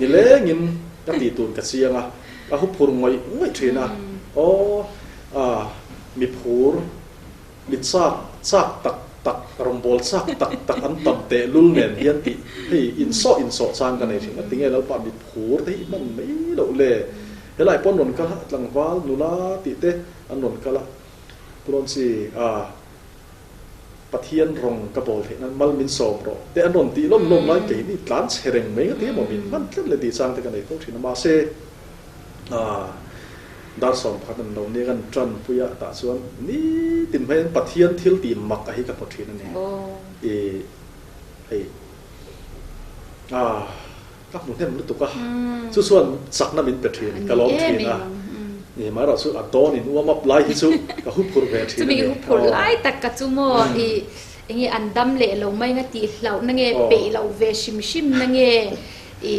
nilengin ka tih tur ka chiang a, ka hu phur ngawih ngawih thin a. Aw, ah, mi phur, mi chak, chak tak tak, rawngbâwl chak tak tak an tam tehlul nen hian tih hei insawh insawh chang ka nei thin a. Tinge Lalpa mi phur te hi i hman mai loh le? Helai pawn rawn kal a, tlangval, nula tih te an rawn kal a. Pulawnchi, a Pathian rawng ka bawl theih nan mal min sawm rawh te an rawn tih lawm lawm lai kei ni tlan chhe reng mai nga ti emaw min hman tlat le tih chang te ka nei fo thin a mahse. Dar 11 an lo nia kan tan pui a, tah chuan nitin hmaiin Pathian thil tih mak a hi ka hmu thin a ni. I hei ka hmu hnem lutuk a, chu chuan chakna min pe thin, ka lawm thin a. Ni amaherawh chu a dawn in warm up lai hi chu ka huphurh ve thin a ni. Chumi huphurh lai tak ka chu maw i enge an dam leh lo mai nga tih hlauh na nge peih loh ve hrim hrim na nge i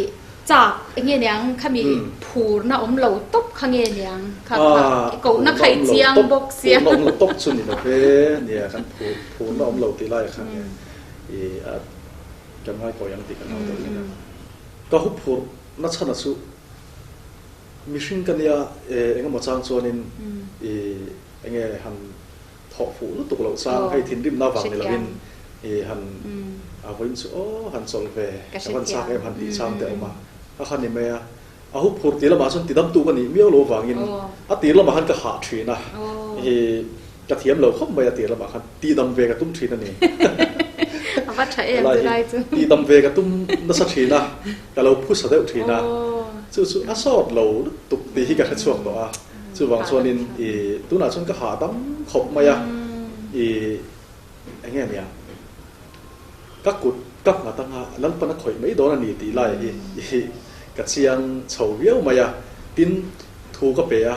Chak enge niang khami phurna awm lo tawp kha nge niang kha kha kohna kha i chiang bawk sia. Phurna awm lo tawp chu ni lo ve nia kan phur phurna awm lo tih lai kha nge i a kan ngaikawi ang tih kan hau deuh hlek a. Ka hu phurh na chhan a chu mihring ka nia engemaw chang chuanin i enge han Thawh fuh lutuk loh chang hei thinrimna vang ni lovin i han a vawiin chu aw han chawlh ve ka van chak em han tih chang te a awm a, a kha ni mai a, a hu phur tih lamah chuan tidamtu ka nih miau lo vangin a tir lamah khan ka hah thin a, i ka thiam lo khawp mai a tir lamah khan tidam ve ka tum thin a ni. A va tha em chu lai chu. Tidam ve ka tum nasa thin a, ka lo phusa deuh thin a, chu chu a sawt lo lutuk tih hi ka hre chhuak tawh a. Chuvang chuanin i tunah chuan ka hahdam khawp mai a, i eng nge nia ka kut ka nghat anga Lalpan a khawih mai dawn a ni tih lai hi i ka chiang chho viau mai a, tin thu ka pe a,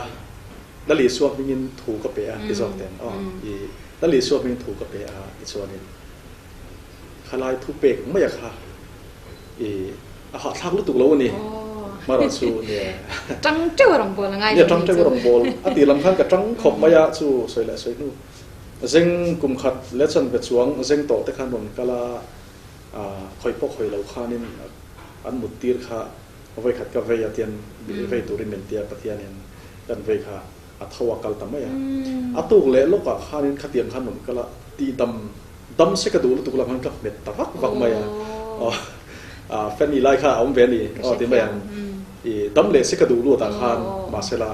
Lalisua hmingin thu ka pe a ti zawk teng aw, i Lalisua hmingin thu ka pe a tichuanin khalai thu pek mai a kha i A hahthlak lutuk lo a ni. Hmara chu nia. Tang teuh a rawn bawl a ngai lo. Nia tang teuh a rawn bawl. A tih lam khan ka tang khawp mai a, chu sawi leh sawi hnu. Zeng kum khat leh chan ve chuang zeng tawh te khan rawn kal a, khawih pawh khawih lo khanin an mut tir kha vawi khat ka vei a tian vei turin min tia Pathianin kan vei kha a tho a kal ta mai a. A tuk leh lawkah khanin khatiang khan rawn kal a, tihdam Dam se ka duh lutuk lam khan ka hmet ta vak vak mai a, aw Fanny lai kha a awm ve a ni aw ti mai ang, i dam leh se ka duh luatah khan mahsela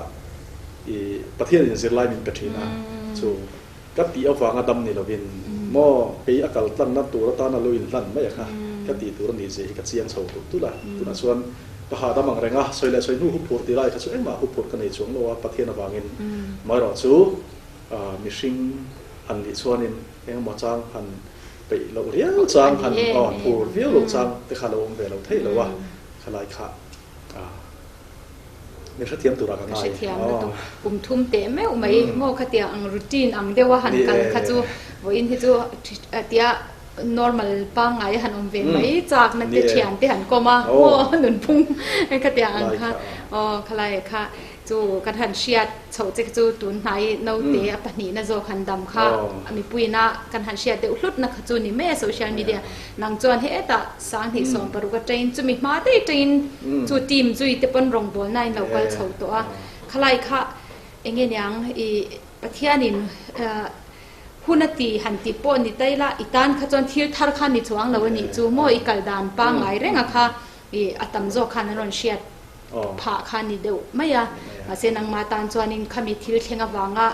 i Pathian in zirlai min pe thin a, chu ka tih avanga dam ni lovin maw kei a kal tlanna tur atana lo inhlan mai a kha ka tih tur a nih zia hi ka chiang chho tulh tulh a, tunah chuan ka hahdam ang reng a, sawi leh sawi hnu huphurh tih lai kha chu engmah huphurh ka nei chuang lo a Pathian avangin amaherawh chu mihring han nih chuanin Engemaw chang han peih loh riau chang han aw phur viau loh chang te kha lo awm ve lo theih lo a, khalai kha min hrethiam turah ka ngai. Ka hrethiam lutuk. Kum thum teh meuh mai maw khatia ang routine ang deuha han kal kha chu vawiin hi chu tia normal pangngai a han awm ve mai chak na te thian te han kawm a maw nunphung khatia ang kha aw khalai kha Chu kan han hriat chhoh che chu tun hnai naute a pahnihna zawk han dam kha mipuiina kan han hriat deuh hlutna kha chu ni mai a social media nang chuan hetah sanghnih 16 a train chumi hma daih atangin chu team zui te pawn rawngbawlna in lo kal chho tawh a khalai kha enge niang i Pathianin hun a ti han ti pawh ni ta ila i tan kha chuan thil thar kha ni chuang lo a nih chu maw i kal dan pangngai renga kha i a tam zawk khan an rawn hriat phah kha ni deuh mai a, mahse nangmah tan chuanin khami thil thleng avanga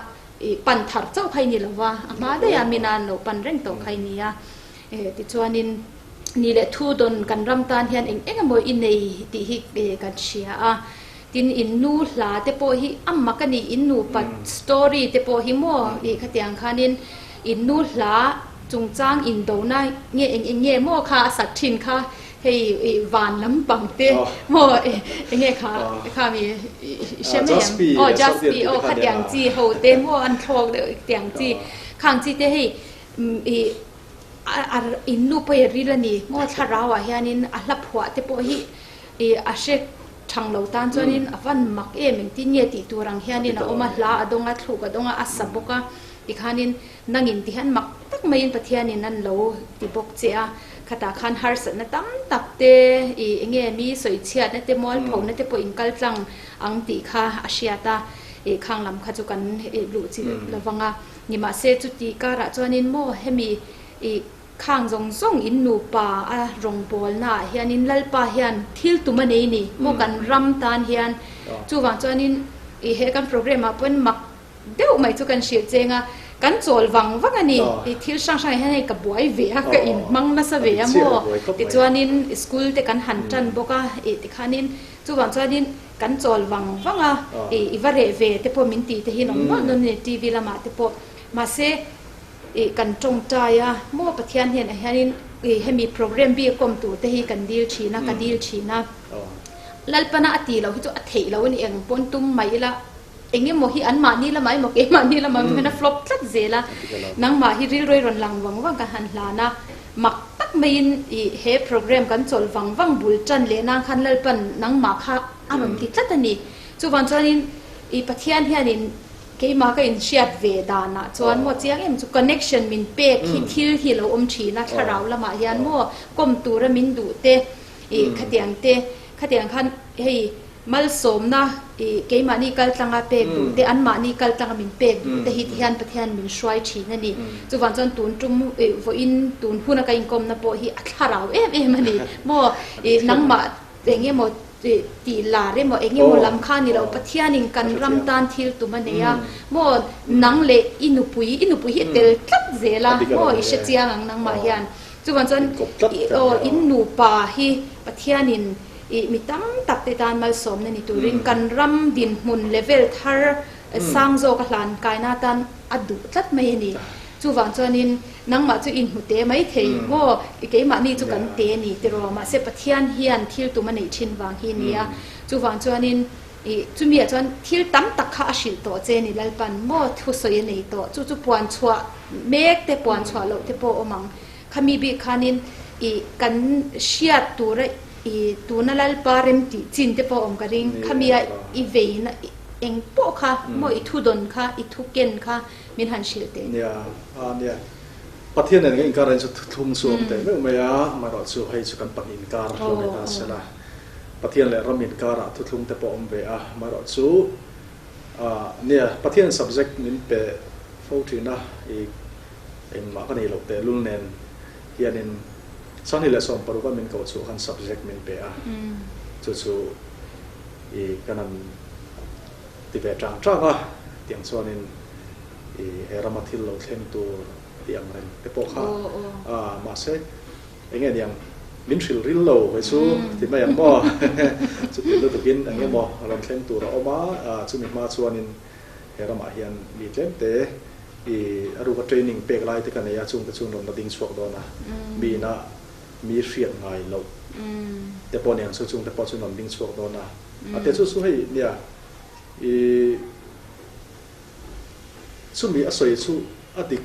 i pan thar chauh kha i ni lova, a hma daih a mina an lo pan reng tawh kha i ni a. Tichuanin ni leh thu dawn kan ram tan hian eng eng emaw i nei tih hi kan hria a, tin in nu hla te pawh hi a mak a ni, in nupa story te pawh hi maw i khatiang khanin in nu hla chungchang indona nge eng eng nge maw kha a sat thin kha Hei i van lampang te maw enge kha kha mi hre mai ang aw Jaspi aw khatiang chi ho te maw an thlawk deuh tiang chi khang chi te hei i a in nu pawh i ril a ni maw thlarau ah hianin a hla phuah te pawh hi i a hre thang lo tan chuanin a van mak em engtin nge tih tur ang hianin a awm a hla a dawng a thluk a dawng a a sa bawk a tikhanin Nangin ti hian mak tak maiin Pathianin an lo ti bawk che a, khatah khan harsatna tam tak te, i enge mi sawichhiatna te, mualphona te pawh in kal tlang ang tih kha a hriat a, i khang lam kha chu kan luh chi lo vang a. Nimahse chuti karah chuanin maw hemi i khang zawng zawng in nupa a rawngbawlnaah hianin Lalpa hian thil tum a nei ni maw kan ram tan hian chuvang chuanin i he kan programme ah pawhin mak deuh mai chu kan hrilh cheng a. Kan chawl vang vang a ni. I thil hrang hrangah hian hei ka buai ve a, ka inhmang nasa ve a maw? Tichuanin school te kan han tan bawk a, ih tikhanin chuvang chuanin kan chawl vang vang a, ih i va reh ve te pawh min tih te hi an awm nawlh nawlh a ni TV lamah te pawh. Mahse ih kan tawngtai a maw Pathian hnenah hianin ih hemi program bik kawm tur te hi kan dil thin a, ka dil thin a. Lalpana a tih loh hi chu a theih loh a ni eng pawn tum mai ila. Eng emaw hi anmahni lamah emaw keimahni lamah emaw hian a flop tlat zel a, nangmah hi rilru rawn lang vang vang ka han hlan a, mak tak maiin i he program kan chawlh vang vang bul tan leh nan khan Lalpan nangmah kha a rawn ti tlat a ni. Chuvang chuanin i Pathian hianin keimah ka inhriat ve danah chuan maw chiang em chu connection min pek hi thil hi a lo awm thin a, thlarau lamah hian maw kawm tura min duh te i khatiang te khatiang khan hei Malsawmna i keimahni kal tlanga pek duh te, anmahni kal tlanga min pek duh te hi ti hian Pathian min hruai thin a ni. Chuvang chuan tun tum i vawiin tun huna ka inkawmna pawh hi a thlarau em em a ni. Maw i nangmah eng emaw i tih lar emaw eng emaw lam kha ni lo, Pathianin kan ram tan thil tum a nei a. Maw nang leh i nupui, i nupui hi a tel tlat zel a, maw i hre chiang ang nangmah hian. Chuvang chuan i aw in nupa hi Pathianin Ih mi tam tak te tan malsawmna ni turin kan ram dinhmun level thar sang zawk a hlan kaina atan a duh tlat mai a ni. Chuvang chuanin nangmah chu inhmu te mai thei maw keimahni chu kan te a ni tiraw mahse Pathian hian thil tum a neih thin vang hi a ni a. Chuvang chuanin ih chumiah chuan thil tam tak kha a hrilh tawh che a ni Lalpan maw thusawi a nei tawh chu chu puan chhuah mek te puan chhuah loh te pawh a awm ang. Khami bik khanin i kan hriat tura i tuna Lalpa rem tih chin te pawh a awm ka ring. Khami a i veina eng pawh kha maw i thu dawn kha, i thu ken kha min han hrilh teh. Nia, a nia. Pathian nen kan inkar ain chu thuthlung chu a awm teh meuh mai a, amaherawh chu hei chu kan pahnih inkar lo ni ta sela. Pathian leh ram inkarah thuthlung te pawh a awm ve a, amaherawh chu nia Pathian subject min pe fo thin a, i Engmah ka nei loh tehlul nen hianin Sangni leh 16 a min koh chhuah khan subject min pe a, chu chu i kan han ti ve tang tang a, tiang chuanin i he rama thil lo thleng tur tih ang reng te pawh kha a, mahse enge niang min hrilh ril lo hei chu ti mai ang maw chuti lutukin eng emaw rawn thleng tur a awm a, chumi hma chuanin He ramah hian mi tlemte i a ruka training pek lai te ka nei a, chungte chu an rawn la ding chhuak dawn a, mi ina mi hriat ngai loh te pawh aniang chu chungte pawh chu an rawn ding chhuak dawn a, a te chu chu hei nia i chumi a sawi chu a dik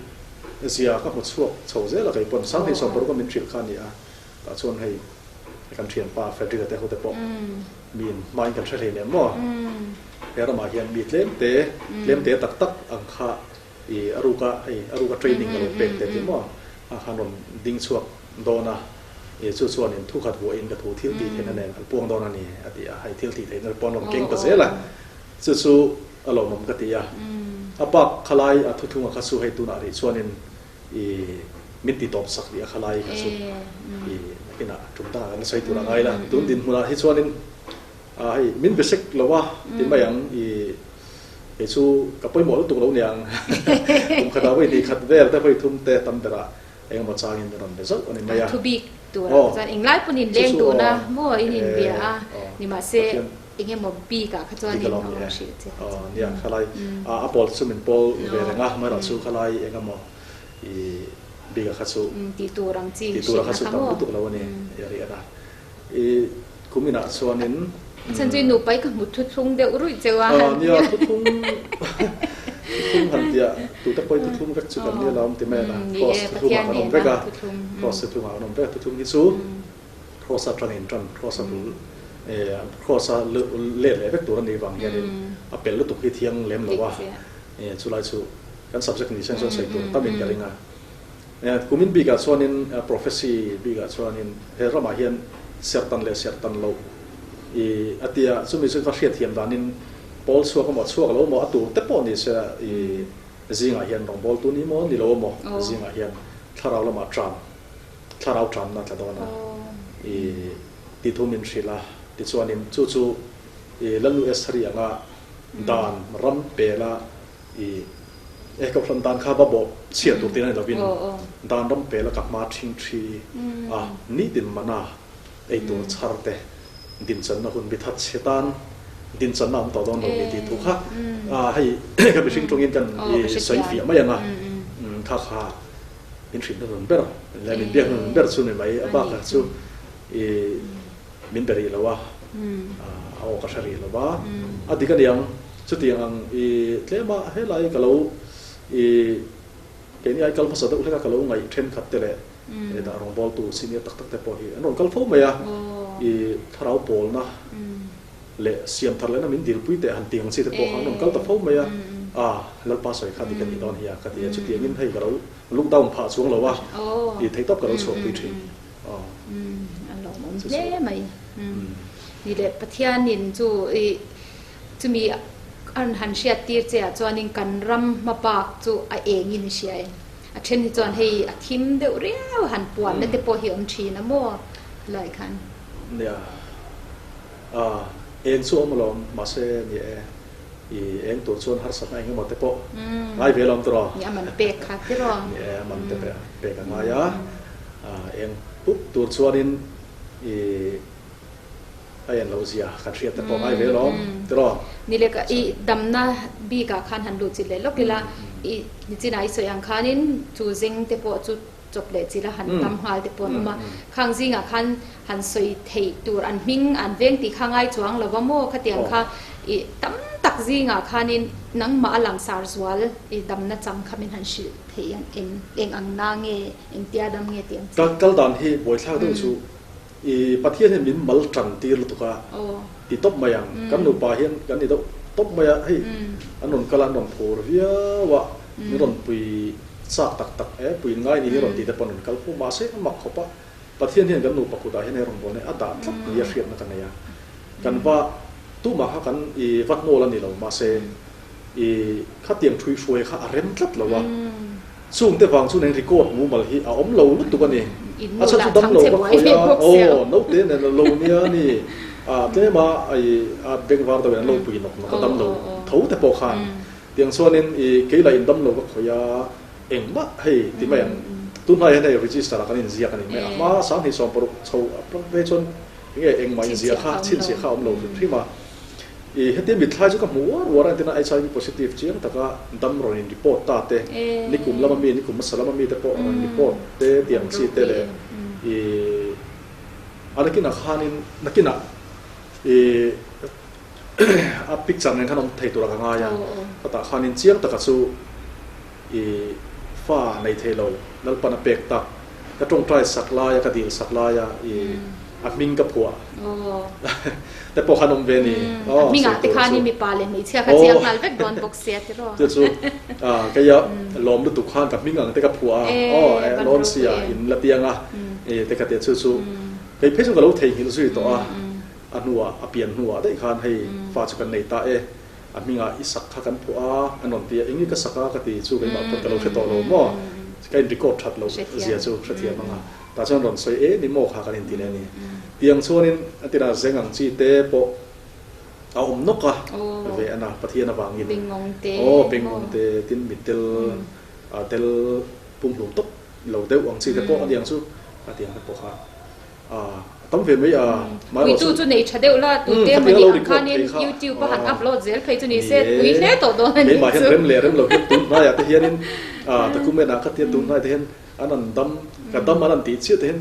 zia ka hmu chhuak chho zel a kei pawn Sanghnih 16 a min hrilh kha a ni a, tah chuan hei kan thianpa Frederick-a te ho te pawh mi in hmain kan hre hlei nem maw? He ramah hian mi tlemte, tlemte tak tak ang kha i a ruka hei a ruka training a lo pek te tih maw a khan rawn ding chhuak dawn a, i chu chuanin thu khat vuahin ka thu thil tih theihna nen an puang dawn a ni a ti a, hei thil tih theihna pawh an rawn keng ta zel a, chu chu a lawmawm ka ti a. A bak khalai a thuthlunga kha chu hei tunah rih chuanin i min ti tawp sak rih a khalai kha chu i nakinah tum dangah kan la sawi tur a ngai la, tun dinhmunah hi chuanin A hei min be sek lo a ti mai ang i kei chu ka pawimawh lutuk lo niang kum khatah vawi hnih khat vel te vawi thum te tam berah engemaw changin min rawn be zauh a ni mai a. Thu bik turah kha chuan englai pawn in leng dun a maw in inbia a ni mahse engemaw bikah kha chuan in awm hrih che kha chu. Nia khalai a pawl te chu min pawl ve reng a amaherawh chu khalai engemaw i bikah kha chu tih tur ang chi tih turah kha chu tam lutuk lo a ni i a riah a. I kum inah chuanin. A chhan chu i nupa i ka hmu thuthlung deuh ruih cheu a. Nia, thuthlung thuthlung han tia tute pawhin thuthlung vek chu kan nia lo awm ti mai a na. Cross thuthlungah kan awm vek a, cross thuthlungah kan awm vek a, thuthlung hi chu cross atangin tan cross a bul cross a let leh vek tur a nih vang hianin a pel lutuk hi thiang lem lo a, chulai chu kan subject ni sen chuan sawi tur tamin ka ring a. Kumin bikah chuanin prophecy bikah chuanin he ramah hian serhtan leh serhtan loh i a ti a, chumi chu ka hriatthiam danin pawl chhuak emaw chhuak lo emaw a tur te pawh ni se i zingah hian rawngbawltu ni maw ni lo emaw zingah hian thlarau lamah ṭam thlarau ṭamna tla dawn a i ti thu min hrilh a, tichuanin chu chu i Lalnu Estheri anga dan ram pela i. E kohhran dan kha va bawh chhiat tur tiin a ni lovin dan ram pela ka hma ṭhing ṭhi a, nitin mana ei tur chhar te dinchanna hun bi that chhe tan dinchanna awm tawh dawn lo ni tih thu kha hei ka mihring tawngin kan i sawi fiah mai ang a, kha kha min hrilh hnuhnun ber leh min biak hnuhnun ber chu ni mai a bakah chu i min be rih lo a, a aw ka hre rih lo va, a dik a niang chutiang ang i tlema helai ka lo i keini ai kal hmasa deuh hlek a ka lo ngaih thenkhat te leh hetah rawngbawltu senior tak tak te pawh hi an rawn kal fo mai a, i thlarau pawlna leh siam thar lehna min dilpui teh han tih ang chi te pawh kha an rawn kal ta fo mai a, a Lalpa sawi kha dik a nih dawn hi a ka ti a, chutiangin hei ka lo look down phah chuang lo a, i theihtawp ka lo chhuahpui thin. A lawmawm hle mai. Ni leh Pathianin chu i chumi an han hriat tir che ah chuanin kan ram hma bak chu a engin i hria em? A then hi chuan hei a thim deuh riau han puanna te pawh hi awm thin a maw khilai khan? Nia, a eng chu awm alawm mahse ni e. I eng tur chuan harsatna eng emaw te pawh ngai ve lawm tiraw? Ni a man pek kha tiraw? Ni e, a man te pek a ngai a. Eng pup tur chuanin i a en loh zia kan hriat te pawh ngai ve lawm tiraw? Ni le ka i damna bikah khan han luh chilh leh lawk ila, i nichinah i sawi ang khanin chu zeng te pawh chu chawp leh chilh a han tam nghal te pawh an awm a. Khang zingah khan han sawi theih tur an hming an veng tih kha ngai chuang lo va maw khatiang kha i tam tak zingah khanin nangmah a langsar zual i damna chang kha min han hrilh theih ang eng eng ang na nge engtia dam nge tih ang chi. Ka kal dan hi buaithlak deuh chu i Pathian hian min mal tan tir lutuk a ti tawp mai ang kan nupa hian kan ni deuh tawp mai a hei an rawn kal a an rawn phur viau a min rawn pui chak tak tak e pui ngai ni hi rawn ti te pawh an rawn kal fo mahse a mak khawp a. Pathian hian kan nupa kutah hian he rawngbawlna hi a dah tlat nia hriatna ka nei a. Kan va tumah kha kan i va hnawl a ni lo, mahse i khatiang thui hruai kha a rem tlat lo a. Chungte vang chu neng record mumal hi a awm lo lutuk a ni. A chhan chu dam lo va khawi a, aw naute nen a lo nia ni. A tlema i a bengvar deuhin an lo pui nawk nawk a dam lo tho te pawh khan. Tiang chuanin i keila in dam lo va khawi a. Engmah hei ti mai ang, tunhnai hian hei register ah kan inziak a ni mai a, hma 2016 chho a plug ve chuan enge engmah inziah kha chhinchhiah kha a awm lo hrim hrim a. I hetia mithlai chu ka hmu uar uar a, entirna HIV positive chiang taka dam rawn in report ta te, nikum lama mi, nikum hmasa lama mi te pawh rawn report te tih ang chi te leh i a nakinah khanin nakinah i a picture nen khan awm thei tura ka ngai a, khatah khanin chiang taka chu I fa nei thei lo, Lalpan a pek tak. Ka tawngtai sak laia, ka dil sak laia i a hming ka phuah te pawh khan awm ve ni. A hmingah te khan i mipa leh hmeichhia kha chiang nghal vek dawn bawk sia tiraw. Chu chu keia lawm lutuk khan ka hming ang te ka phuah a, aw lawn sia in la tiang a te ka tia chu chu kei phei chu ka lo theihnghilh zui tawh a, a hnuah a pian hnuah daih khan hei fa chu kan nei ta e. A hmingah i sak kha kan phuah a, an rawn ti a, eng nge ka sak a ka ti chu keimah pawn ka lo hre tawh lo maw, ka in record that loh zia chu hrethiam ang a, tah chuan rawn sawi e ni maw kha kan inti leh a ni. Tiang chuanin a tirah zeng ang chi te pawh a awm nawk a ve a na Pathian avangin aw bengngawng te tin mittel tel pumhlum tawp lo deuh ang chi te pawh a ni ang chu a tiang te pawh kha. A tam ve mai a, Puitu chu nei tha deuh la, tute mawni ang khanin YouTube a han upload zel phei chu ni se, pui hle tawh dawn a nih chu. Keimah hian rem leh rem lo hian tun hnaiah te hianin document ah ka tia tun hnaiah te hian an an dam, ka dam an an tih chiah te hian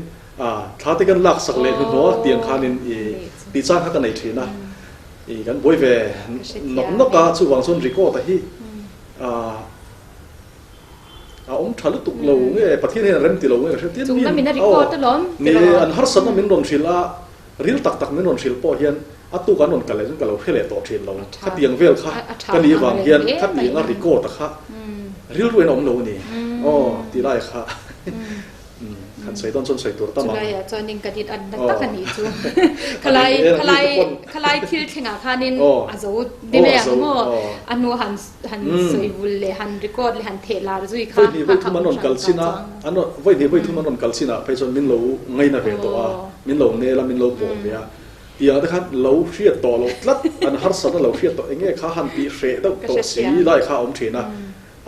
thla te kan lak sak leh hnuhnawh a tiang khanin i tih chang kha ka nei thin a, i kan buai ve nawk nawk a, chuvang chuan record a hi A awm tha lutuk lo nge Pathian hian a rem ti lo nge ka hria tin min aw ni an harsatna min rawn hrilh a ril tak tak min rawn hrilh pawh hian a tuk an rawn kal leh chuan ka lo hre leh tawh thin lo khatiang vel kha ka nih vang hian khatiang a record a kha rilru in a awm lo a ni aw tih lai kha. Han sawi dawn chuan sawi tur tam ang. Chulaiah chuanin kan in an na tak a nih chu. Khalai khalai khalai thil thlengah khanin a zo ni mai ang maw? A hnu han han sawi vul leh han record leh han theh lar zui kha Vawi hnih vawi thum an rawn kal chin a, an rawn vawi hnih vawi thum an rawn kal chin ah phei chuan min lo ngaina ve tawh a, min lo nel a, min lo pawh ve a. Tiang te khan lo hriat tawh loh tlat, an harsatna lo hriat tawh eng nge kha han tih hreh deuh tawh si lai kha a awm thin a.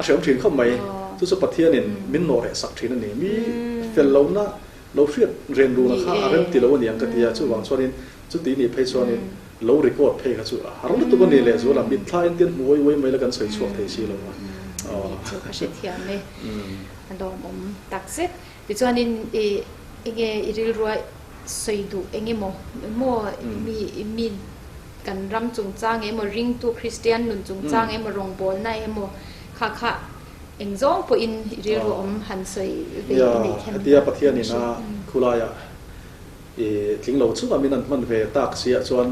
A hreawm thin khawp mai. Chu chu Pathianin min nawh reh sak thin a ni. Mi fel lohna lo hriat ren runa kha a rem ti lo a ni ang ka ti a. Chuvang chuanin chuti nih phei chuanin lo record phei kha chu a har lutuk a ni lehzual a, mitthla entir hmu uai uai mai la kan sawi chhuak thei si lo a. Ani chu ka hrethiam e. A lawmawm tak zet. Tichuanin i enge i rilrua sawi duh eng emaw maw mi mi kan ram chungchang emaw ringtu Kristian nun chungchang emaw rawngbawlna emaw kha kha eng zawng pawhin i rilru awm han sawi ve i neih thiam Hetia Pathian ina khulaiah i tling lo chungah min an hman ve tak siah chuan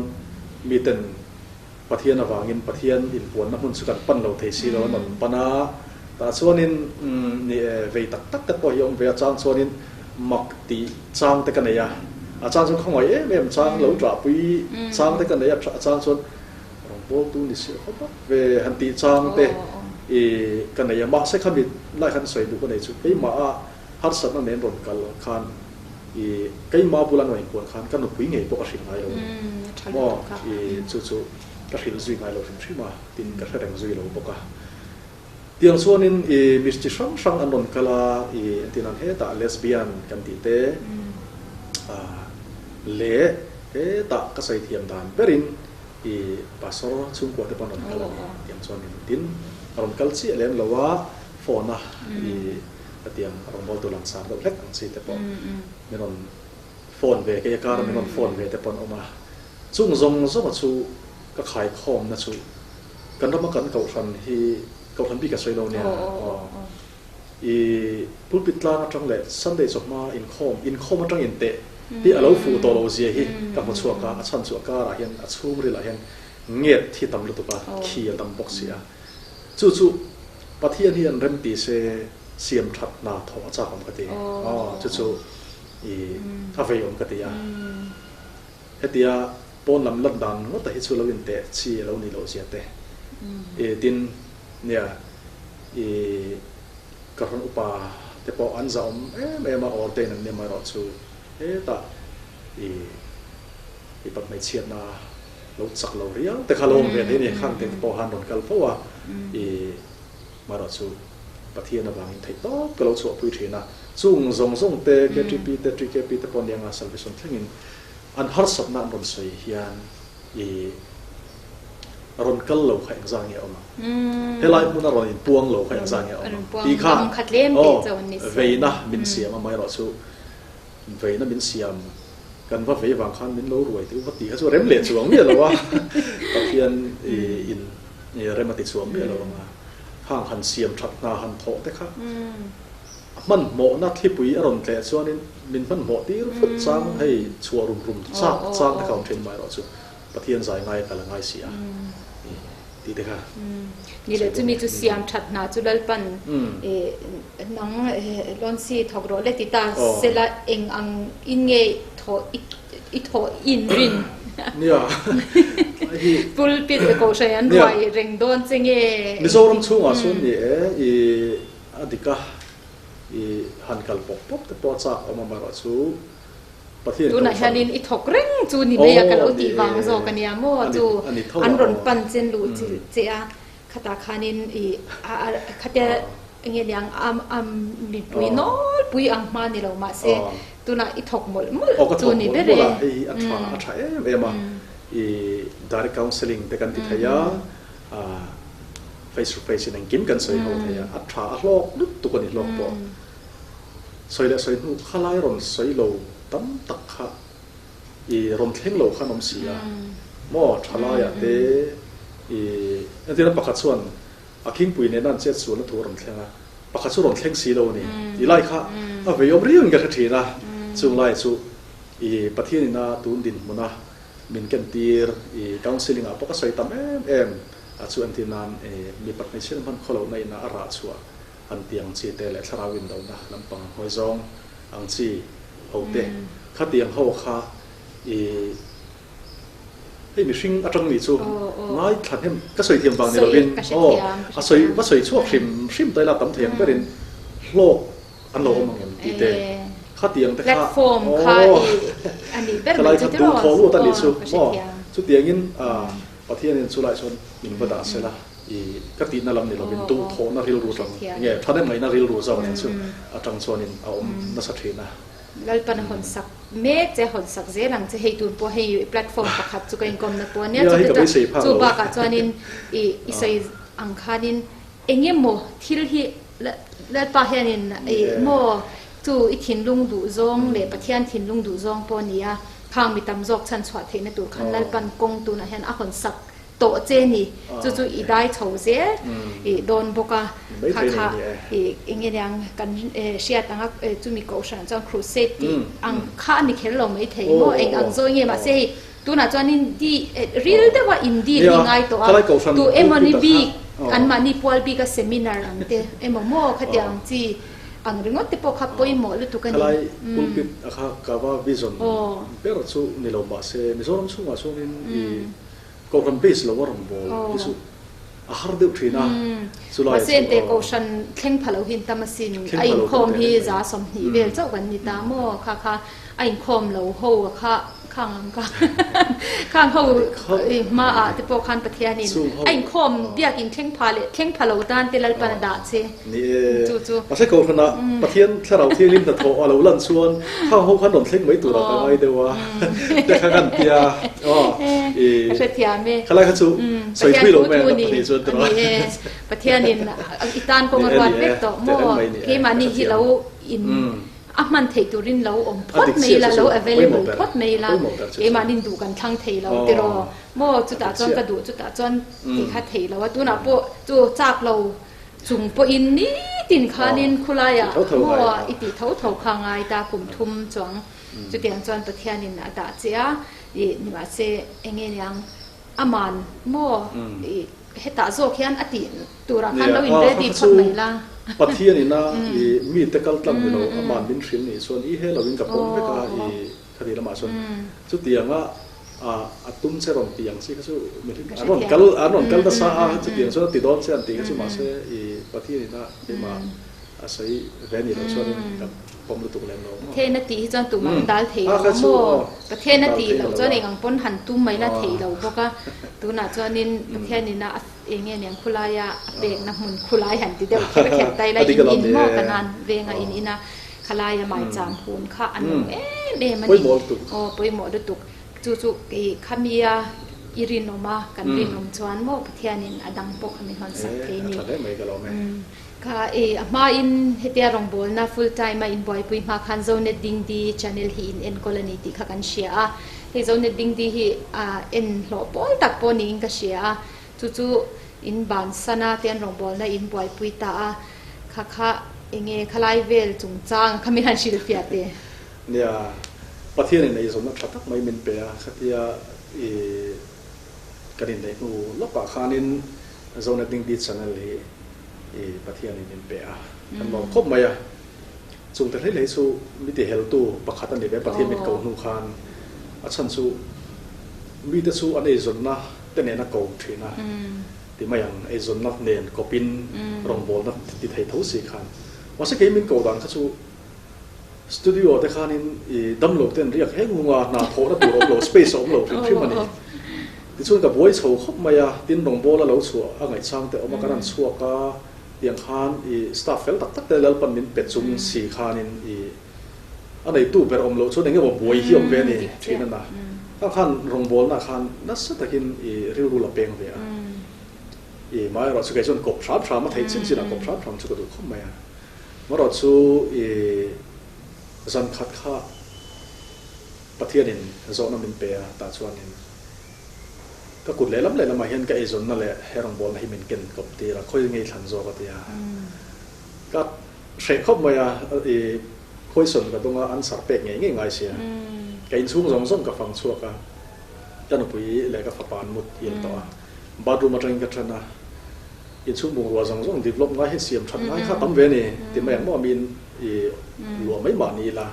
miten Pathian avangin Pathian inpuanna hmun chu kan pan lo thei si lo, an rawn pan a. Tah chuanin ni e, vei tak tak te pawh hi a awm ve a, chang chuanin mak tih chang te ka nei a, a chang chuan khawngaih em em chang lo ṭahpui chang te ka nei a, a chang chuan rawngbawltu ni si khawp a ve han tih chang te i ka nei a, mahse khami lai khan sawi duh ka nei chu keimaha harsatna nen rawn kal khan I keimah bula nuaih kual khan ka nupui ngei pawh ka hrilh ngai lo a ni. Maw? I chu chu ka hrilh zui ngai lo hrim hrim a, tin ka hre reng zui lo bawk a. Tiang chuanin i mi chi hrang hrang an rawn kal a, i entir nan hetah lesbian kan tih te, leh hetah ka sawi thiam dan berin i pastor chhungkua te pawh an rawn kal a ni. Tiang chuanin tin a rawn kal chiah lem lo a, phone a i Hetiang rawngbawltu langsar deuh hlek ang chi te pawh min rawn phone ve, kei a kara min rawn phone ve te pawh an awm a. Chung zawng zawnga chu ka khaikhawmna chu kan rama kan kohhran hi kohhran bik a sawi lo nia aw. I pulpit tlang atang leh Sunday chawhma inkhawm, inkhawm atang inteh hi a lo fuh tawh lo zia hi ka hmu chhuak a, a chhan chu a karah hian a chhungrilah hian nget hi tam lutuk a, khi a tam bawk si a. Chu chu Pathian hi an rem ti se siam that hna thawh a chak awm ka ti. Aw chu chu i a vei awm ka ti a. Hetia pawn lam lat dan ngawt a hi chu lo in teh chi a lo nih loh zia te. I tin nia i Kahrawn upa te pawh an zah awm em em a ordain an ni amaherawhchu hetah i i pat hmeichhiatna lo chak lo riau te kha lo awm ve thei a ni. Khang te pawh khan rawn kal fo a, i marawh chu Pathian avangin theih tawp ka lo chhuahpui thin a. Chung zawng zawng te, KTP te, TKP te pawh nia nga Salvation thlengin an harsatna an rawn sawi hian i rawn kal lo kha engzah nge a awm ang? Helai hmuna rawn inpuang lo kha engzah nge a awm ang? Tih khan aw veina min siam a, maherawhchu Veina min siam, kan va vei vang khan min lo ruai tih va tih kha chu rem leh chuang miah lo a, Pathian in rem a ti chuang miah lo ang a, khang han siam that hna han thawh te kha a hmanhmawhna thlipui a rawn tleh chuanin min hmanhmawh tir vut chang hei chhuah rum rum chak chang te kha awm thin amaherawh chu Pathian zai ngai a kal a ngai si a. Tih te kha. Ni leh chumi chu siam that hna chu Lalpan nang Lonsi thawk rawh le ti ta sela eng ang in nge thawh i thawh in rin. Nia. Pulpit te kohhran an ruai reng dawn che nge. Mizoram chhungah chuan ni e i a dik a i han kal pawp pawp te pawh a chak awm amaherawhchu Pathian Tunah kohhran. hianin i thawk reng chu ni mai a, ka lo tih vang zawk a nia maw chu an rawn pan chen luh che a, khatah khanin i khatia enge niang a mipui nawlpui ang hma ni lo mahse tunah i thawk mawlh mawlh chu ni ber e. Aw ka thawk mawlh mawlh a, hei hi a tha a tha em em a, i direct counselling te kan ti thei a, face to face in engkim kan sawi ho thei a, a tha a hlawk lutuk a ni hlawk pawh. Sawi leh sawi hnu khalai rawn sawi lo tam tak kha i rawn thleng lo khan awm si a maw thalaiah te i entirna pakhat chuan a khingpui nena an chet sualna thu a rawn thleng a pakhat chu rawn thleng si lo a ni tih lai kha a vei awm riau in ka hre thin a chung lai chu i Pathian ina tun dinhmuna min kentir i counselling ah pawh ka sawi tam em em a chu entir nan i mipat hmeichhia hman khawlohna ina a rah chhuah An ti ang chi te leh thlarau indona lampang hawi zawng ang chi ho te khatiang ho kha i hei mihring atang nih chu ngai thla hnem ka sawi thiam vang ni lovin aw a sawi va sawi chhuak hrim hrim ta ila tam thei ang berin hlawk an lo awm ang em tih te khatiang te kha aw khalai kha duhthawh lut a nih chu maw chutiangin Pathianin chulai chuan min va dah sela. I ka tihna lam ni lovin duhthawhna rilru tang nge thahnem ngaihna rilru zawk nen chu atang chuanin a awm nasa thin a. Lalpan a hawn sak mek che, a hawn sak zel ang che. Hei tun pawh hei platform pakhat chu ka inkawmna pawh a nia. Chutah chu bakah chuanin i i sawi ang khanin eng emaw thil hi Lalpa hianin i maw chu i thinlung duh zawng leh Pathian thinlung duh zawng pawh a ni a, khang mi tam zawk chhanchhuah theihna tur khan Lalpan kawng tunah hian a hawn sak tawh che ni. Chu chu i dai chho zel i dawn bawk a, kha kha i eng nge niang kan hriat ang a, chumi kohhran chuan crusade tih ang kha a ni kher lo mai thei maw, eng ang zawi nge mahse hei tunah chuanin di ril deuha in dil hi ngai tawh a, tu emawni bik anmahni pual bika seminar ang te emaw maw khatiang ang chi ang ringawt te pawh kha pawimawh lutuk a ni. Khalai pulpit a kha kava vision ber chu ni lo mahse Mizoram chhungah chuanin i Kohhran base lo a rawn bawl hi chu a har deuh thin a, chulai chu. Mahse ente Kohhran thleng pha lo hi an tam asin, a inkhawm hi 120 vel chauh kan ni ta maw, kha kha a inkhawm lo ho a kha khang ang kha khang ho hma ah te pawh khan Pathianin a inkhawm biakin thleng pha leh thleng pha lo tan te Lalpan a dah che. Ni e, chu chu. Mahse Kohhranah Pathian Thlarau Thianghlim hnathawh a lo lan chuan khang ho khan rawn thleng mai turah ka ngai deuh a, te kha kan tia aw i Ka hrethiam e. Khalai kha chu sawi thui lo mai ang kan pahnih chuan tiraw. Ni e, Pathianin i tan kawng a ruat vek tawh maw, keimahni hi lo in A hman theih turin lo awm phawt mai ila, lo available phawt mai ila, keimahnin duh kan thlang thei lo tiraw maw, chutah chuan ka duh chutah chuan tih kha thei lo a, tunah pawh chu chak lo chung pawhin nitin khanin khulaiah maw i tih tho tho kha a ngai ta kum thum chuang chutiang chuan Pathianin a dah che a, ih nimahse enge niang aman maw ih. Hetah zawk hian a tih turah khan lo in ready phawt mai la. Pathian ina i mite kal tlang ni lo aman min hrilh nih chuan i he lo in ka pawm vek a i khati lamah chuan chutianga a tum che rawn ti ang chi kha chu an rawn kal an rawn kal nasa a chutiang chuan a ti dawn che an tih kha chu mahse i Pathian ina keimah a sawi ve ni loh chuanin ka pawm lutuk lem lo maw. Pathian a tih hi chuan tumah an dal thei lo maw? Pathian a tih loh chuan eng ang pawn han tum mai la thei lo bawk a. Tunah chuanin Pathian ina a eng nge niang khulaia a pekna hmun khulai han ti deuh kher kher ta ila in in maw Kanan venga in ina khalaia maicham hun kha a nung em em a ni. Aw pawimawh lutuk. Chu chu kei khamia i rinawm a kan rinawm chuan maw Pathianin a dang pawh kha mi hmansak thei ni. Kha e, a hma in hetia rawngbawlna full time a inbuaipui hma khan Zonet Dingdi channel hi in enkawl a ni tih kha kan hria a, hei Zonet Dingdi hi a en hlawh pawl tak pawh niin ka hria a, chu chu in bansan a tian rawngbawlna in buaipui ta a, kha kha enge khalai vel chungchang kha min han hrilhfiah teh. Nia, Pathian in eizawnna tha tak mai min pe a, khatia i kan inneih hnu lawkah khanin Zonet Dingdi channel hi i Pathianin min pe a, kan lawm khawp mai a. Chungte hlei hlei chu mi ti heltu pakhat a ni ve, Pathian mit ko hnu khan a chhan chu mite chu an eizawnna te nen a ko thin a ti mai ang, eizawnna nen kawpin rawngbawlna ti thei tho si khan. Mahse kei min ko dan kha chu studio te khanin i damlo ten riak heng hung a, hna thawhna tur a awm lo, space a awm lo hrim hrim a ni. Tichuan ka buai chho khawp mai a, tin rawngbawla lo chhuah a ngaihchang te awm a, kan han chhuak a, tiang khan i staff fel tak tak te Lalpan min pe chung si khanin i a neitu ber awm loh chuan eng emaw buai hi awm ve a ni thin a na. Khang khan rawngbawlna khan nasa takin i rilru la peng ve a, i mah erawh chu kei chuan kawp hram hram a theih chin chin ah kawp hram hram chu ka duh khawp mai a. Marawh chu i zan khat kha Pathianin zawhna min pe a, tah chuanin ka kut lehlam lehlamah hian ka eizawnna leh he rawngbawlna hi min ken kawp tir a, khawi ngei thlan zawk a ti a. Ka hreh khawp mai a, i question ka dawng a, answer pek ngei ngei ngai sia. Ka inchhung zawng zawng ka fang chhuak a, ka nupui leh ka fapa an mut hil tawh a, bathroom atangin ka then a, inchhung bungrua zawng zawng develop ngai hi siam that ngai kha tam ve a ni ti mai ang maw miin i luah mai mah ni ila.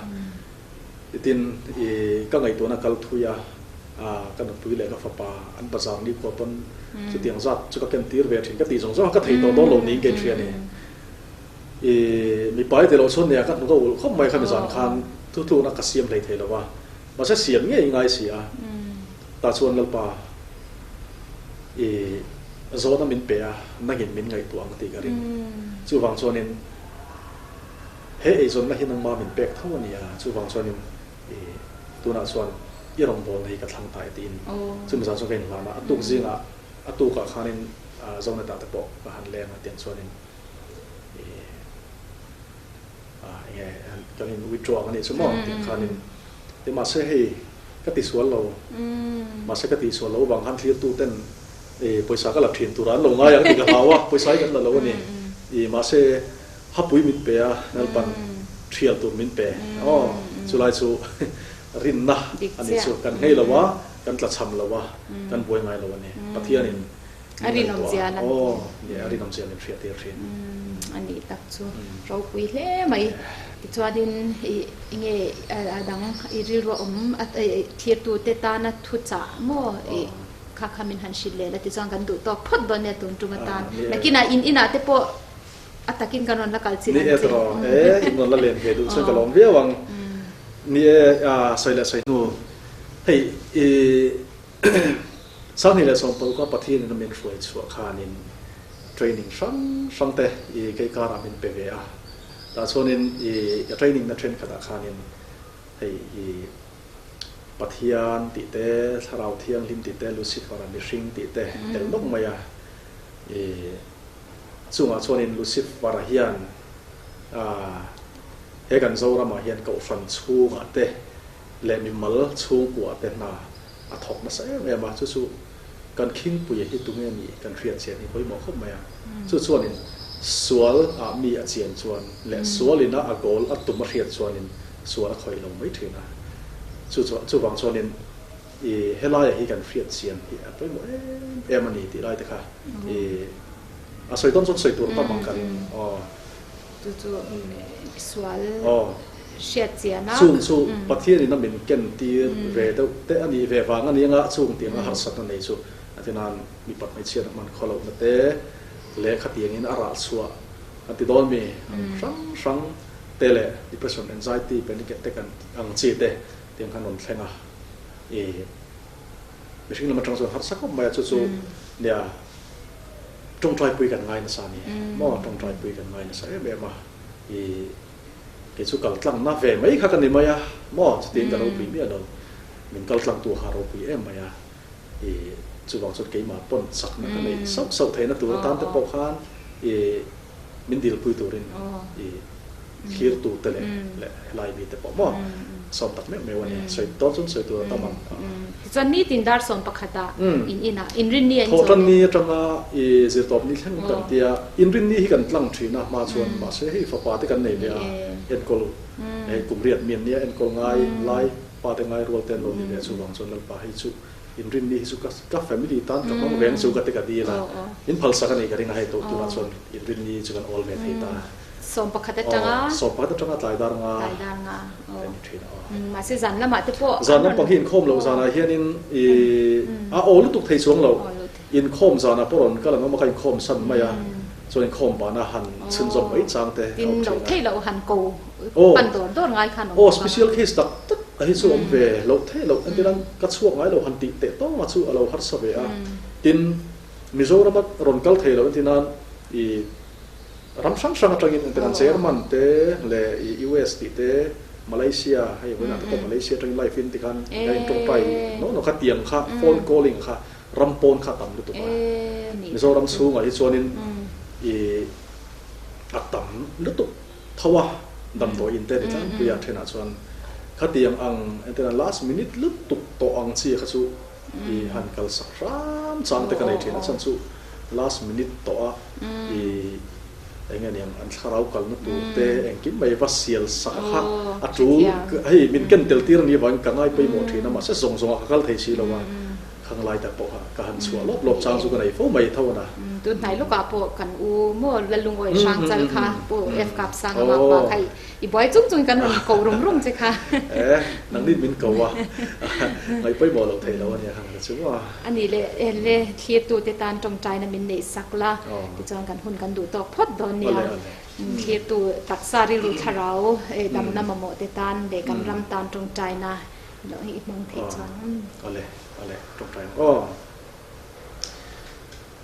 Tin, i ka ngaihtuahna kal thui a, ka nupui leh ka fapa an bazar ni khua pawn chutiang zat chu ka ken tir ve thin ka tih zawng zawng a, ka thei tawh dawn lo niin ka inhria a ni. I mipa i ti loh chuan nia ka hnuk a ulh khawp mai kha mizan khan thutlukna ka siam hlei thei lo va, mahse siam ngei ngai si a, tah chuan Lalpa i. Zawhna min pe a, nangin min ngaihtuah ang tih ka ring. Chuvang chuanin he eizawnna hi nangma min pek tho a ni a, chuvang chuanin i tunah chuan i rawngbawlna hi ka thlang ta e tiin chumi zan chuan ka inhlan a, a tuk zingah a tukah khanin Zonetah te pawh ka han leng a tiang chuanin i enge kan in withdraw ang a nih chu maw tiang khanin ti mahse hei ka tisual lo mahse ka tihsual lo vang khan thlirtu ten i pawisa ka la thin tura an lo ngai ang tih ka hlau a, pawisa hi kan la lo a ni. I mahse hapui min pe a, Lalpan thial tur min pe. Aw, chulai chu rinna a ni chu. Kan nghei lo a, kan tlachham lo a, kan buai ngai lo a ni. Pathianin min ngaihtuah a, aw, ni a rinawmzia min hriattir thin. A nih tak chu ropui hle mai. Tichuanin i nge a dang i rilru a awm thirtute tana thuchah maw i Kha kha min han hrilh leh la tichuan kan duh tawk phawt dawn nia tun tum atan. Nakinah in inah te pawh a takin kan rawn la kal chin ang che. Ni e tawh e, in rawn la len ve duh chuan ka lawm viau ang. Ni e, sawi leh sawi hnu hei i Sanghnih leh Sawmparuka Pathian in a min hruai chhuah khanin training hrang hrang te i kei karah min pe ve a. Tah chuanin i training na thenkhatah khanin Hei hi Pathian tih te, Thlarau Thianghlim tih te, Lucifer-a mihring tih te tel nawk mai a. I chungah chuanin Lucifer-a hian he kan Zoramah hian Kohhran chhungah te leh mimal chhungkuah te hna a thawk nasa em em a. Chu chu kan khingpuia hi tunge nih kan hriat chian hi pawimawh khawp mai a. Chu chuanin sual ah mi a chian chuan leh sualin a a goal a tum a hriat chuanin sual a khawih lo mai thin a. Chu chuan chuvang chuanin i helaia hi kan hriat chian hi a pawimawh em em a ni tih lai te kha i a sawi dawn chuan sawi tur tam ang ka ring aw. Chu chu sual hriat chian a. Chung chu Pathianin a min ken tir ve deuh te a nih ve vang a ni anga chung tianga harsatna nei chu a ti nan mipat hmeichhiat a hman khaw lohna te leh khatiangin a rah chhuah an ti dawn mi ang hrang hrang te leh depression, anxiety, panic attack an ang chi te tiang khan rawn thleng a i mihring lam atang chuan harsa khawp mai a chu chu nia Tawngtaipui kan ngai nasa a ni maw? Tawngtaipui kan ngai nasa em em a, i kei chu kal tlangna ve mai kha ka ni mai a maw? Chutiin ka ropui miah lo, min kal tlangtu kha a ropui em mai a, i chuvang chuan keimah pawn chakna ka neih sauh sauh theihna tur atan te pawh khan i min dilpui turin i Thlirtu te leh leh helai mi te pawh maw sawm tak meuh meuh a ni. Sawi dawn chuan sawi tur a tam ang. Tichuan nitin dar sawm pakhatah in inah inrinni a inchawl. Thawhtanni atanga i zirtawpni thleng kan tia inrinni hi kan tlang thin a hma chuan mahse hei fapa te kan nei leh a enkawl hei kum riat mi an nia enkawl ngai lai pa te ngai rual te an lo ni ve a chuvang chuan Lalpa hei chu inrinni hi chu ka family tan ka hmang reng chu ka ti ka dil a in phalsak a ni ka ring a hei tawh tunah chuan inrinni chu kan awl ve thei ta. 11 atanga. 11 atanga tlai dar nga. Tlai dar nga. Aw. Kan ni thin a. Mahse zan lamah te pawh. Zan lampang hi inkhawm loh zanah hianin i a aw lutuk thei chuang lo. Inkhawm zanah pawh rawn kal ang awm a ka inkhawm san mai a. Chuan inkhawm banah han chhunzawm mai chang te a awm thin a. Tin loh theih loh han ko pan dawr dawr ngai khan awm bawk a. Aw special case tak tak a hi chu awm ve loh theih loh. Entirnan ka chhuak ngai lo han tih teh tawng a chu a lo harsa ve a. Tin Mizorama rawn kal thei lo entirnan i Ram hrang hrang atangin entirnan German te leh i US tih te Malaysia hei vawiinah te pawh Malaysia atangin live in tikhan kan in tawngtai nawk nawk kha tiang kha phone calling kha ram pawn kha a tam lutuk a. Mizoram chhungah hi chuanin i a tam lutuk tho a damdawi in te ni tlangpui a thenah chuan khatiang ang entirnan last minute lutuk tawh ang chi kha chu i han kalsak hram chang te ka nei thin a chhan chu last minute tawh a i eng nge niang an thlarau kalna tur te engkim mai va sial sak a kha a tul hei min ken tel tir a nih avangin ka ngai pawimawh thin a mahse zawng zawngah ka kal thei si lo a khang lai tak pawh kha ka han chhuah lawp lawp chang chu ka nei fo mai tho a na. Tun hnai lawkah pawh kan u maw Lalungawi hrang chal kha Pu F Kapsang a makpa kha I buai chung chung kan rawn ko rum rum che kha. E, nang nin min ko a, ngaih pawimawh loh theih loh a nia kha ka chu a. A nih leh en le, thlirtute tan tawngtaina min neih sak la, tichuan kan hun kan duh tawk phawt dawn nia. Thlirtu taksa rilru thlarau damna mamawh te tan leh kan ram tan tawngtaina loh hi i hmang theih chuan. Awle, awle, tawngtai ang aw.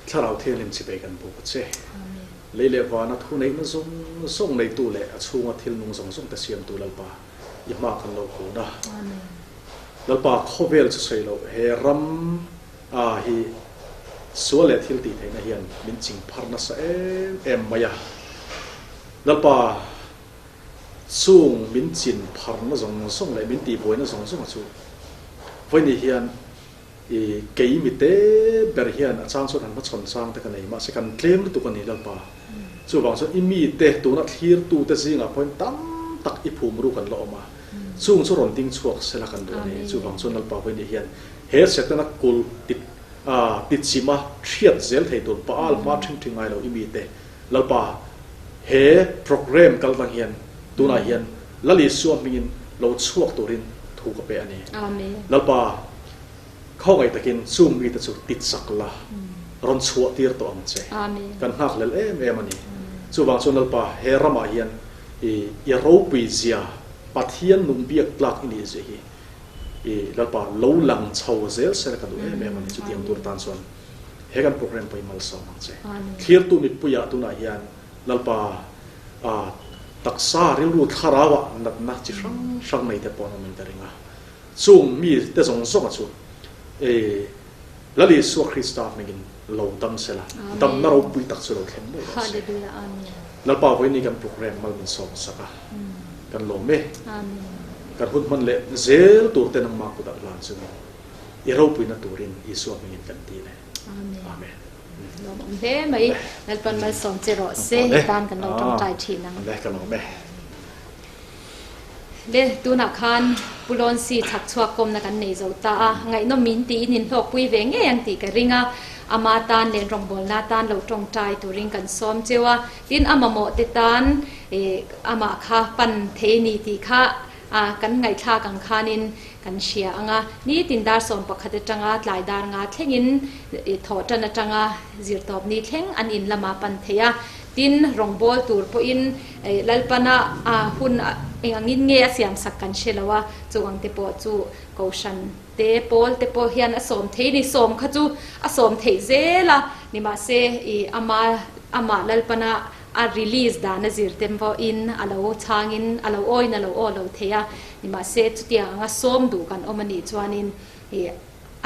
Thlarau Thianghlim chipei kan buk a che. Lei leh vana thuneihna zawng zawng neitu leh a chhunga thil nung zawng zawng te siamtu Lalpa i hma kan lo kun a. Lalpa khawvel chu sawi loh he ram a hi sual leh thil tih theihna hian min ching phar nasa em em mai a. Lalpa chung min chin pharna zawng zawng leh min tihbuaina zawng zawng a chu vawiin hian I kei mi te ber hian a chang chuan han hmachhawn chang te ka nei, mahse kan tlem lutuk a ni Lalpa. Chuvang chuan i mite tuna thlirtu te zingah pawhin tam tak i phum ruk an la awm a, chung chu rawn ding chhuak sela kan duh a ni. Chuvang chuan Lalpa vawiin hian he Setana kulh ti tichima hriat zel thei tur Baal hma ṭhing ṭhing ngai lo i mite Lalpa he program kal tlang hian tunah hian Lal Isua hmingin lo chhuak turin thu ka pe a ni. Lalpa, khawngaih takin chung mite chu ti chak la, rawn chhuah tir tawh ang che. Kan nghakhlel em em a ni. Chuvang chuan Lalpa, he ramah hian i i ropui zia, Pathian nung biak tlak i nih zia hi i Lalpa lo lang chho zel sela ka duh em em a ni. Chutiang tur tan chuan he kan program pawh i malsawm ang che. Thlirtu mipuiah tunah hian Lalpa, a taksa rilru thlarauah natna chi hrang hrang nei te pawh an awm in ka ring a. Chung mi te zawng zawnga chu e Lal Isua Krista hmingin lo dam se la, damna ropui tak chu lo thleng ngei rawh se. Lalpa vawiin kan program mal min sawm sak a, kan lawm e. Kan hun hman leh zel tur te nangmah kutah hlan chungin i ropuina turin Isua hmingin kan ti le. Amen. Lawmawm hle mai. Lalpan malsawm che rawh se. I tan kan lo tawngtai thin ang. Le ka lawm e. Le tunah khan Pu Loncy chhak chhuak kawmna kan nei zo ta a. Ngaihnawm min tiin in hlawkpui ve ngei ang tih ka ring a. Ama tan leh rawngbawlna tan lo tawngtai turin kan sawm cheu a. Tin a mamawh te tan amah kha pan thei ni tih kha A, kan ngaihthlak ang khanin kan hria ang a, nitin dar 11 atanga tlai dar nga thlengin thawh tan atanga zirtawp ni thleng an in lama pan thei a. Tin, rawngbâwl tur pawhin Lalpana hun eng angin nge a siamsak kan hre lo a, chung ang te pawh chu Kohhran te, pawl te pawh hian a sawm thei ni. Sawm kha chu a sawm theih zel a, nimahse ama amah Lalpana A release dan a zir tem vawiin a lo chhangin a lo awin a lo aw lo thei a, nimahse chutiang anga sawm duh kan awm a nih chuanin ih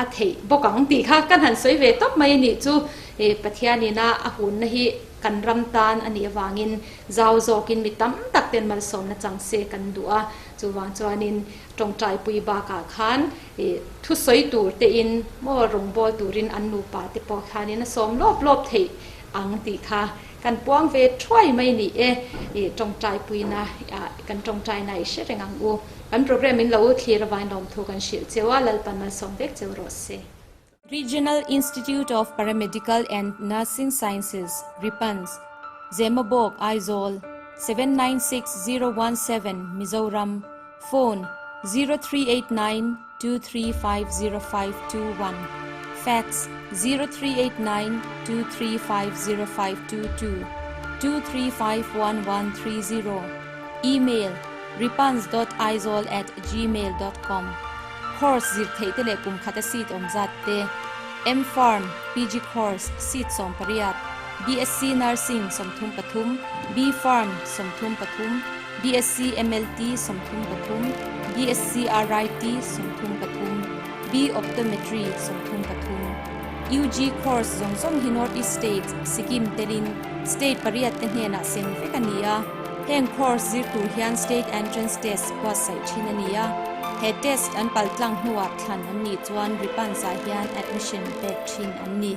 a theih bawk ang tih kha kan han sawi ve tawp mai a nih chu. Ih Pathianin a a hunna hi kan ram tan a nih avangin zau zawkin mi tam tak ten malsawmna chang se kan duh a, chuvang chuanin tawngtaipui bakah khan ih thusawi tur tein maw rawngbâwl turin an nupa te pawh khanin a sawm lawp lawp theih ang tih kha Kan puang ve thuai mai ni e, i tawngtaipuina kan tawngtaina i hre reng ang u. Kan program in lo thlir avain lawmthu kan hrilh cheu a, Lalpan malsawm vek cheu rawh se. Regional Institute of Paramedical and Nursing Sciences, RIPANS, Zemabawk, Aizawl, 796017, Mizoram, Phone, 0389 2350521, Fax, 0389 2350522, 2351130, Email, ripans.aizawl@gmail.com Course zir theih te leh kum khata seat awm zat te, M-Pharm, PG Course, seat 18, BSc Nursing 33, B-Pharm 33, BSc MLT 33, BSc RIT 33, B Optometry 33. UG course zawng zawng hi North East State, Sikkim telin state pariat te hnenah sem vek a ni a. Heng course zir tur hian State Entrance Test buatsaih thin a ni a. He test an paltlang hnuah thlan an nih chuan Ripans ah hian admission pek thin an ni.